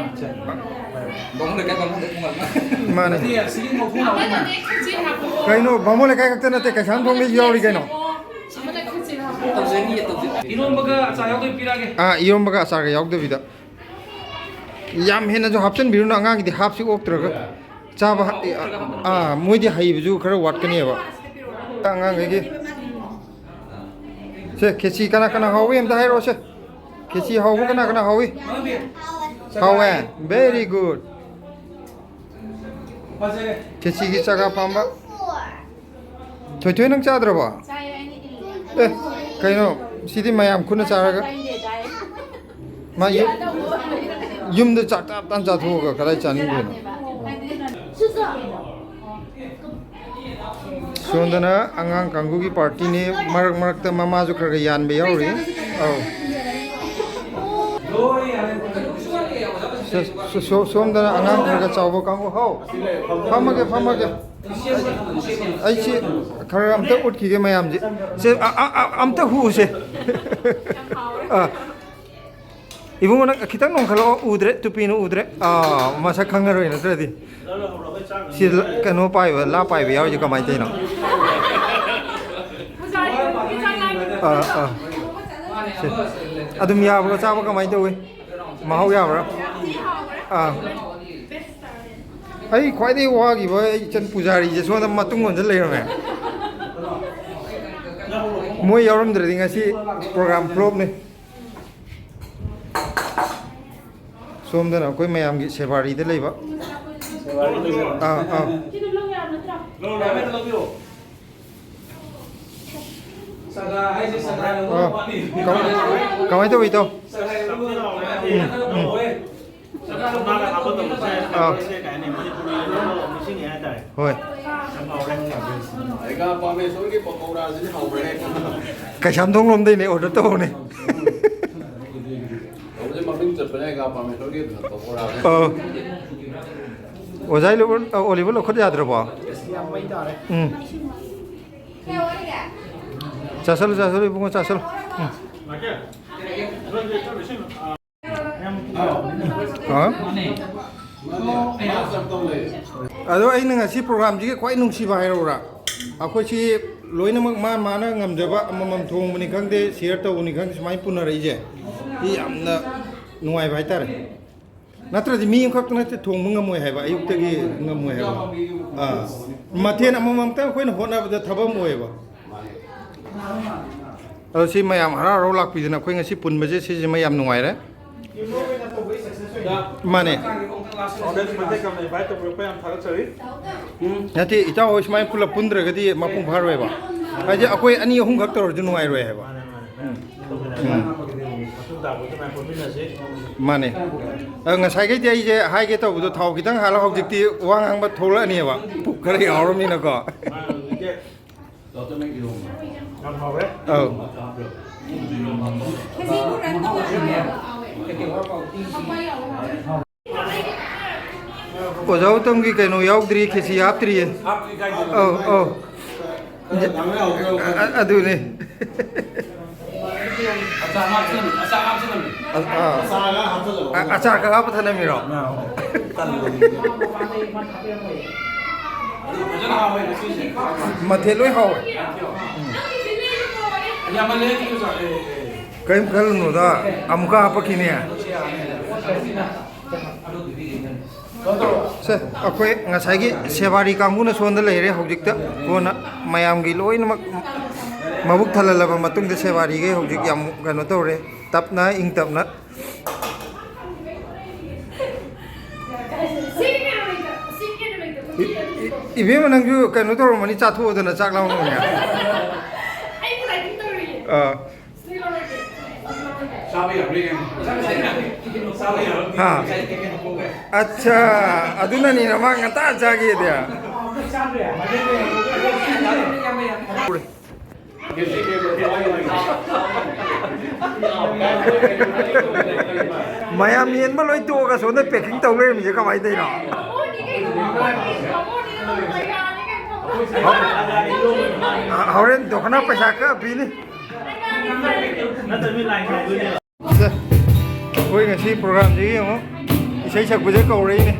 ꯕꯥꯃꯣꯟ ꯂꯩꯀꯥꯏ ꯕꯥꯃꯣꯟꯗ ꯊꯣꯡꯍꯜꯂꯣ꯫ ꯃꯥꯅꯦ꯫ ꯅꯠꯇꯦ, ꯑꯁꯤꯒꯤ ꯃꯈꯣꯡ ꯑꯃꯗ ꯈꯦꯆ꯭ꯔꯤ ꯍꯥꯞꯄꯣ꯫ ꯀꯩꯅꯣ, ꯕꯥꯃꯣꯟ ꯂꯩꯀꯥꯏ ꯈꯛꯇ ꯅꯠꯇꯦ, ꯀꯩꯁꯥꯝꯊꯣꯡꯗꯩꯁꯨ ꯌꯥꯎꯔꯤ ꯀꯩꯅꯣ꯫ ꯑꯃꯗ ꯈꯦꯆ꯭ꯔꯤ ꯍꯥꯞꯄꯣ꯫ ꯇꯧꯖꯅꯤꯌꯦ, ꯇꯧꯖꯅꯤ꯫ ꯏꯔꯣꯝꯕꯒ ꯑꯆꯥꯔ ꯌꯥꯎꯗꯕꯤ ꯄꯤꯔꯛꯑꯒꯦ꯫ ꯑꯥ, ꯏꯔꯣꯝꯕꯒ ꯑꯆꯥꯔꯒ ꯌꯥꯎꯗꯕꯤꯗ꯫ ꯌꯥꯝ ꯍꯦꯟꯅꯁꯨ ꯍꯥꯞꯆꯤꯟꯕꯤꯔꯨꯅꯨ, ꯑꯉꯥꯡꯒꯤꯗꯤ ꯍꯥꯞꯁꯤ ꯑꯣꯛꯇ꯭ꯔꯒ꯫ ꯆꯥꯕ ꯍ-, ꯑꯥ, ꯃꯣꯏꯗꯤ ꯍꯩꯕꯁꯨ ꯈꯔ ꯋꯥꯠꯀꯅꯦꯕ꯫ ꯑꯉꯥꯡꯈꯩꯒꯤ꯫ ꯁꯦ, ꯈꯦꯆꯤ ꯀꯅꯥ ꯀꯅꯥ ꯍꯥꯎꯏ ꯑꯝꯇ ꯍꯥꯏꯔꯛꯑꯣꯁꯦ꯫ ꯈꯦꯆꯤ ꯍꯥꯎꯕ ꯀꯅꯥ ꯀꯅꯥ ꯍꯥꯎꯏ? ꯍꯥꯎꯋꯦ꯫ Very good꯫ ꯈꯦꯆꯤꯒꯤ ꯆꯥꯒ ꯄꯥꯝꯕ꯫ ꯊꯣꯏꯊꯣꯏ, ꯅꯪ ꯆꯥꯗ꯭ꯔꯕꯣ? ꯆꯥꯏꯌꯦ, ꯑꯩꯅ ꯏꯜꯂꯦ꯫ ꯑꯦ, ꯀꯩꯅꯣ, ꯁꯤꯗꯤ ꯃꯌꯥꯝ ꯈꯨꯠꯅ ꯆꯥꯔꯒ꯫ ꯆꯥꯏꯌꯦ, ꯆꯥꯏꯌꯦ꯫ ꯃꯥ ꯌꯨꯝ-, ꯌꯨꯝꯗ ꯆꯥꯛ ꯇꯞ ꯇꯥꯅ ꯆꯥꯊꯣꯛꯑꯒ ꯀꯗꯥꯏ ꯆꯥꯅꯤꯡꯗꯣꯏꯅꯣ? ꯁꯣꯝꯗꯅ ꯑꯉꯥꯡ ꯀꯥꯡꯕꯨꯒꯤ ꯄꯥꯔꯇꯤꯅꯤ, ꯃꯔꯛ ꯃꯔꯛꯇ ꯃꯃꯥꯁꯨ ꯈꯔ ꯈꯔ ꯌꯥꯟꯕ ꯌꯥꯎꯔꯤ꯫ ꯑꯧ꯫ ꯁ-, ꯁ-, ꯁꯣ-, ꯁꯣꯝꯗꯅ ꯑꯉꯥꯡ ꯈꯔ ꯈꯔ ꯆꯥꯎꯕ ꯀꯥꯡꯕꯨ꯫ ꯍꯥꯎ, ꯐꯝꯃꯒꯦ, ꯐꯝꯃꯒꯦ꯫ ꯑꯩꯁꯤ ꯈꯔ ꯑꯝꯇ ꯎꯠꯈꯤꯒꯦ ꯃꯌꯥꯝꯁꯦ꯫ ꯁꯦ, ꯑ-, ꯑ-, ꯑ-, ꯑꯝꯇ ꯍꯨꯁꯦ꯫ ꯑꯥ꯫ ꯏꯕꯨꯡꯉꯣ, ꯅꯪ ꯈꯤꯇꯪ ꯅꯣꯡꯈꯠꯂꯛꯑꯣ, ꯎꯗ꯭ꯔꯦ, ꯇꯨꯄꯤꯅ ꯎꯗ꯭ꯔꯦ꯫ ꯑꯥ, ꯃꯁꯛ ꯈꯪꯉꯔꯣꯏ ꯅꯠꯇ꯭ꯔꯗꯤ꯫ ꯁꯤ ꯂ-, ꯀꯩꯅꯣ ꯄꯥꯏꯕ, ꯂꯥ ꯄꯥꯏꯕ ꯌꯥꯎꯔꯤꯁꯦ ꯀꯃꯥꯏꯅ ꯇꯧꯔꯤꯅꯣ? ꯑꯥ, ꯑꯥ꯫ ꯁꯦ꯫ ꯑꯗꯨꯝ ꯌꯥꯕ꯭ꯔꯣ? ꯆꯥꯕ ꯀꯃꯥꯏꯅ ꯇꯧꯏ? ꯃꯍꯥꯎ ꯌꯥꯕ꯭ꯔꯥ? ꯑꯥ, ꯑꯩ ꯈ꯭ꯋꯥꯏꯗꯒꯤ ꯋꯥꯈꯤꯕ ꯑꯩ ꯏꯆꯟ ꯄꯨꯖꯥꯔꯤꯁꯦ ꯁꯣꯝꯗ ꯃꯇꯨꯡ ꯑꯣꯟꯁꯤꯜ ꯂꯩꯔꯝꯃꯦ꯫ ꯃꯣꯏ ꯌꯥꯎꯔꯝꯗ꯭ꯔꯗꯤ ꯉꯁꯤ ꯄ꯭ꯔꯣꯒ꯭ꯔꯥꯝ ꯐ꯭ꯂꯣꯞꯅꯤ꯫ ꯁꯣꯝꯗꯅ ꯑꯩꯈꯣꯏ ꯃꯌꯥꯝꯒꯤ ꯁꯦꯕꯥꯔꯤꯗ ꯂꯩꯕ꯫ ꯑꯥ, ꯑꯥ꯫ ꯆꯒꯥ ꯍꯥꯏꯁꯦ ꯆꯒꯥ ꯑꯥ꯫ ꯂꯧꯕ ꯋꯥꯅꯤ꯫ ꯀꯃꯥꯏ-, ꯀꯃꯥꯏꯅ ꯇꯧꯕ, ꯏꯇꯥꯎ? ꯆꯒꯥ ꯂꯧꯕ ꯎꯝ, ꯎꯝ꯫ ꯆꯒꯥ ꯂꯧꯕ ꯃꯥꯒ ꯍꯥꯞꯄ ꯇꯧꯕꯁꯦ ꯑꯥ꯫ ꯀꯩ ꯍꯥꯏꯅꯤ, ꯃꯅꯤꯄꯨꯔꯤ ꯂꯣꯟ ꯅꯤꯡꯁꯤꯡꯉꯦ ꯍꯥꯏꯇꯥꯔꯦ꯫ ꯍꯣꯏ꯫ ꯌꯥꯝ ꯍꯥꯎꯔꯦ꯫ ꯑꯩꯒ ꯄꯥꯃꯦꯁꯣꯔꯒꯤ ꯄꯀꯧꯔꯥꯁꯤꯗꯤ ꯍꯥꯎꯕꯅꯦ꯫ ꯀꯩꯁꯥꯝꯊꯣꯡ ꯂꯣꯝꯗꯩꯅꯦ ꯑꯣꯔꯗꯔ ꯇꯧꯕꯅꯦ꯫ ꯇꯧꯕꯁꯦ ꯃꯃꯤꯡ ꯆꯠꯄꯅꯦ ꯑꯩꯒ ꯄꯥꯃꯦꯁꯣꯔꯒꯤ ꯄꯀꯧꯔꯥꯁꯦ꯫ ꯑꯥ꯫ ꯑꯣꯖꯥ ꯑꯣꯂꯤꯚꯔ ꯂꯧꯈꯠ ꯌꯥꯗ꯭ꯔꯕꯣ? ꯌꯥꯝ ꯃꯩ ꯇꯥꯔꯦ꯫ ꯎꯝ꯫ ꯆꯥꯁꯜꯂꯨ, ꯆꯥꯁꯜꯂꯨ, ꯏꯕꯨꯡꯉꯣ, ꯆꯥꯁꯜꯂꯨ꯫ ꯎꯝ꯫ ꯍꯥ? ꯑꯗꯣ ꯑꯩꯅ ꯉꯁꯤ ꯄ꯭ꯔꯣꯒ꯭ꯔꯥꯝꯁꯤꯒꯤ ꯈ꯭ꯋꯥꯏ ꯅꯨꯡꯁꯤꯕ ꯍꯥꯏꯔꯛꯎꯔꯥ? ꯑꯩꯈꯣꯏꯁꯤ ꯂꯣꯏꯅꯃꯛ ꯃꯥ ꯃꯥꯅ ꯉꯝꯖꯕ ꯑꯃꯃꯝ ꯊꯣꯡꯕꯅꯤ ꯈꯪꯗꯦ, ꯁꯤꯌꯔ ꯇꯧꯕꯅꯤ ꯈꯪꯗꯦ, ꯁꯨꯃꯥꯏꯅ ꯄꯨꯅꯔꯛꯏꯁꯦ, ꯁꯤ ꯌꯥꯝꯅ ꯅꯨꯡꯉꯥꯏꯕ ꯍꯥꯏꯇꯥꯔꯦ꯫ ꯅꯠꯇ꯭ꯔꯗꯤ ꯃꯤ ꯑꯃꯈꯛꯇ ꯅꯠꯇꯦ ꯊꯣꯡꯕ ꯉꯝꯃꯣꯏ ꯍꯥꯏꯕ, ꯑꯌꯨꯛꯇꯒꯤ ꯉꯝꯃꯣꯏ ꯍꯥꯏꯕ꯫ ꯑꯥ, ꯃꯊꯦꯜ ꯑꯃꯃꯝꯇꯪ ꯑꯩꯈꯣꯏꯅ ꯍꯣꯠꯅꯕꯗ ꯊꯕꯛ ꯑꯃ ꯑꯣꯏꯌꯦꯕ꯫ ꯑꯗꯣ ꯁꯤ ꯃꯌꯥꯝ ꯍꯔꯥꯎ ꯍꯔꯥꯎ ꯂꯥꯛꯄꯤꯗꯅ ꯑꯩꯈꯣꯏ ꯉꯁꯤ ꯄꯨꯟꯕꯁꯦ ꯁꯤꯁꯤꯃ ꯌꯥꯝ ꯅꯨꯡꯉꯥꯏꯔꯦ꯫ ꯃꯥꯅꯦ꯫ ꯅꯠꯇꯦ, ꯏꯇꯥꯎ ꯍꯣꯏ ꯁꯨꯃꯥꯏꯅ ꯄꯨꯂꯞ ꯄꯨꯟꯗ꯭ꯔꯒꯗꯤ ꯃꯄꯨꯡ ꯐꯥꯔꯣꯏꯕ꯫ ꯍꯥꯏꯗꯤ ꯑꯩꯈꯣꯏ ꯑꯅꯤ ꯑꯍꯨꯝꯈꯛ ꯇꯧꯔꯁꯨ ꯅꯨꯡꯉꯥꯏꯔꯣꯏ ꯍꯥꯏꯕ꯫ ꯎꯝ꯫ ꯃꯥꯅꯦ꯫ ꯑ, ꯉꯁꯥꯏꯈꯩꯗꯤ ꯑꯩꯁꯦ ꯍꯥꯏꯒꯦ ꯇꯧꯕꯗꯣ ꯊꯥꯎ ꯈꯤꯇꯪ ꯍꯥꯜꯂ ꯍꯧꯖꯤꯛꯇꯤ ꯋꯥ ꯉꯥꯡꯕ ꯊꯣꯛꯂꯛꯑꯅꯦꯕ꯫ ꯄꯨꯛ ꯈꯔ ꯌꯥꯎꯔꯕꯅꯤꯅꯀꯣ꯫ ꯌꯥꯝ ꯍꯥꯎꯔꯦ꯫ ꯑꯧ꯫ ꯑꯣꯖꯥ ꯎꯇꯝꯒꯤ ꯀꯩꯅꯣ ꯌꯥꯎꯗ꯭ꯔꯤ, ꯈꯦꯆꯤ ꯍꯥꯞꯇ꯭ꯔꯤꯌꯦ꯫ ꯍꯥꯞꯇ꯭ꯔꯤ ꯀꯥꯏꯗꯅꯣ? ꯑꯧ, ꯑꯧ꯫ ꯑ-, ꯑ-, ꯑꯗꯨꯅꯦ꯫ ꯑꯆꯥꯔ ꯍꯥꯞꯆꯤꯜꯂꯝꯃꯤ, ꯑꯆꯥꯔ ꯍꯥꯞꯆꯤꯜꯂꯝꯃꯤ꯫ ꯑ-, ꯑꯥ꯫ ꯑꯆꯥꯔꯒ ꯍꯥꯞꯆꯤꯜꯂꯝꯃꯤ꯫ ꯑ-, ꯑꯆꯥꯔ ꯈꯔ ꯍꯥꯞꯄ ꯊꯅꯝꯃꯤꯔꯣ? ꯑꯥ꯫ ꯇꯜꯂꯦ꯫ ꯑꯗꯨ ꯐꯖꯅ ꯍꯥꯎꯋꯦ ꯉꯁꯤꯁꯦ꯫ ꯃꯊꯦꯜ ꯂꯣꯏ ꯍꯥꯎꯋꯦ꯫ ꯌꯥꯝꯃꯜꯂꯦ ꯑꯗꯨꯁꯨ꯫ ꯑꯦ, ꯑꯦ꯫ ꯀꯔꯤꯝ ꯈꯜꯂꯨꯅꯨꯗ, ꯑꯃꯨꯛꯀ ꯍꯥꯞꯄꯛꯈꯤꯅꯤ꯫ ꯁꯦ, ꯑꯩꯈꯣꯏ ꯉꯁꯥꯏꯒꯤ ꯁꯦꯕꯥꯔꯤ ꯀꯥꯡꯕꯨꯅ ꯁꯣꯝꯗ ꯂꯩꯔꯦ꯫ ꯍꯧꯖꯤꯛꯇ ꯀꯣꯟꯅ ꯃꯌꯥꯝꯒꯤ ꯂꯣꯏꯅꯃꯛ ꯃꯕꯨꯛ ꯊꯜꯍꯜꯂꯕ ꯃꯇꯨꯡꯗ ꯁꯦꯕꯥꯔꯤꯈꯩ ꯍꯧꯖꯤꯛ ꯌꯥꯝ ꯀꯩꯅꯣ ꯇꯧꯔꯦ, ꯇꯞꯅ ꯏꯪ ꯇꯞꯅ꯫ ꯏ-, ꯏ-, ꯏꯕꯦꯝꯃ, ꯅꯪꯁꯨ ꯀꯩꯅꯣ ꯇꯧꯔꯝꯃꯅꯤ, ꯆꯥꯊꯣꯛꯑꯣꯗꯅ ꯆꯥꯛ ꯂꯥꯝꯃꯝꯃꯅꯤ꯫ ꯑꯥ꯫ ꯆꯥꯕ ꯌꯥꯕ꯭ꯔꯥ ꯌꯦꯡꯉꯣ꯫ ꯆꯥꯕ ꯌꯥꯕ꯭ꯔꯥ? ꯍꯥ꯫ ꯉꯁꯥꯏ ꯀꯩ ꯀꯩꯅꯣ ꯄꯣꯛꯑꯦ? ꯑꯠꯆꯥ, ꯑꯗꯨꯅꯅꯤ ꯅꯃꯥ ꯉꯟꯇꯥ ꯆꯥꯒꯦꯗꯤ꯫ ꯆꯥꯕ ꯌꯥꯕ꯭ꯔꯥ? ꯃꯌꯥꯝ ꯌꯦꯟꯕ ꯂꯣꯏ ꯇꯣꯛꯑꯒ ꯁꯣꯝꯗ packing ꯇꯧ ꯂꯩꯔꯝꯃꯤꯁꯦ ꯀꯃꯥꯏꯅ ꯇꯧꯔꯤꯅꯣ? ꯍ-, ꯍꯣꯔꯦꯟ ꯗꯣꯛꯅ ꯄꯩꯁꯥ ꯀꯛꯑ ꯄꯤꯅꯤ꯫ ꯑꯩꯈꯣꯏ ꯉꯁꯤ ꯄ꯭ꯔꯣꯒ꯭ꯔꯥꯝꯁꯤꯒꯤ ꯑꯃꯨꯛ ꯏꯁꯩ ꯁꯛꯄꯁꯦ ꯀꯧꯔꯛꯏꯅꯦ꯫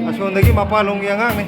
ꯑꯁꯣꯝꯗꯒꯤ ꯃꯄꯥꯟꯂꯣꯝꯒꯤ ꯑꯉꯥꯡꯅꯤ꯫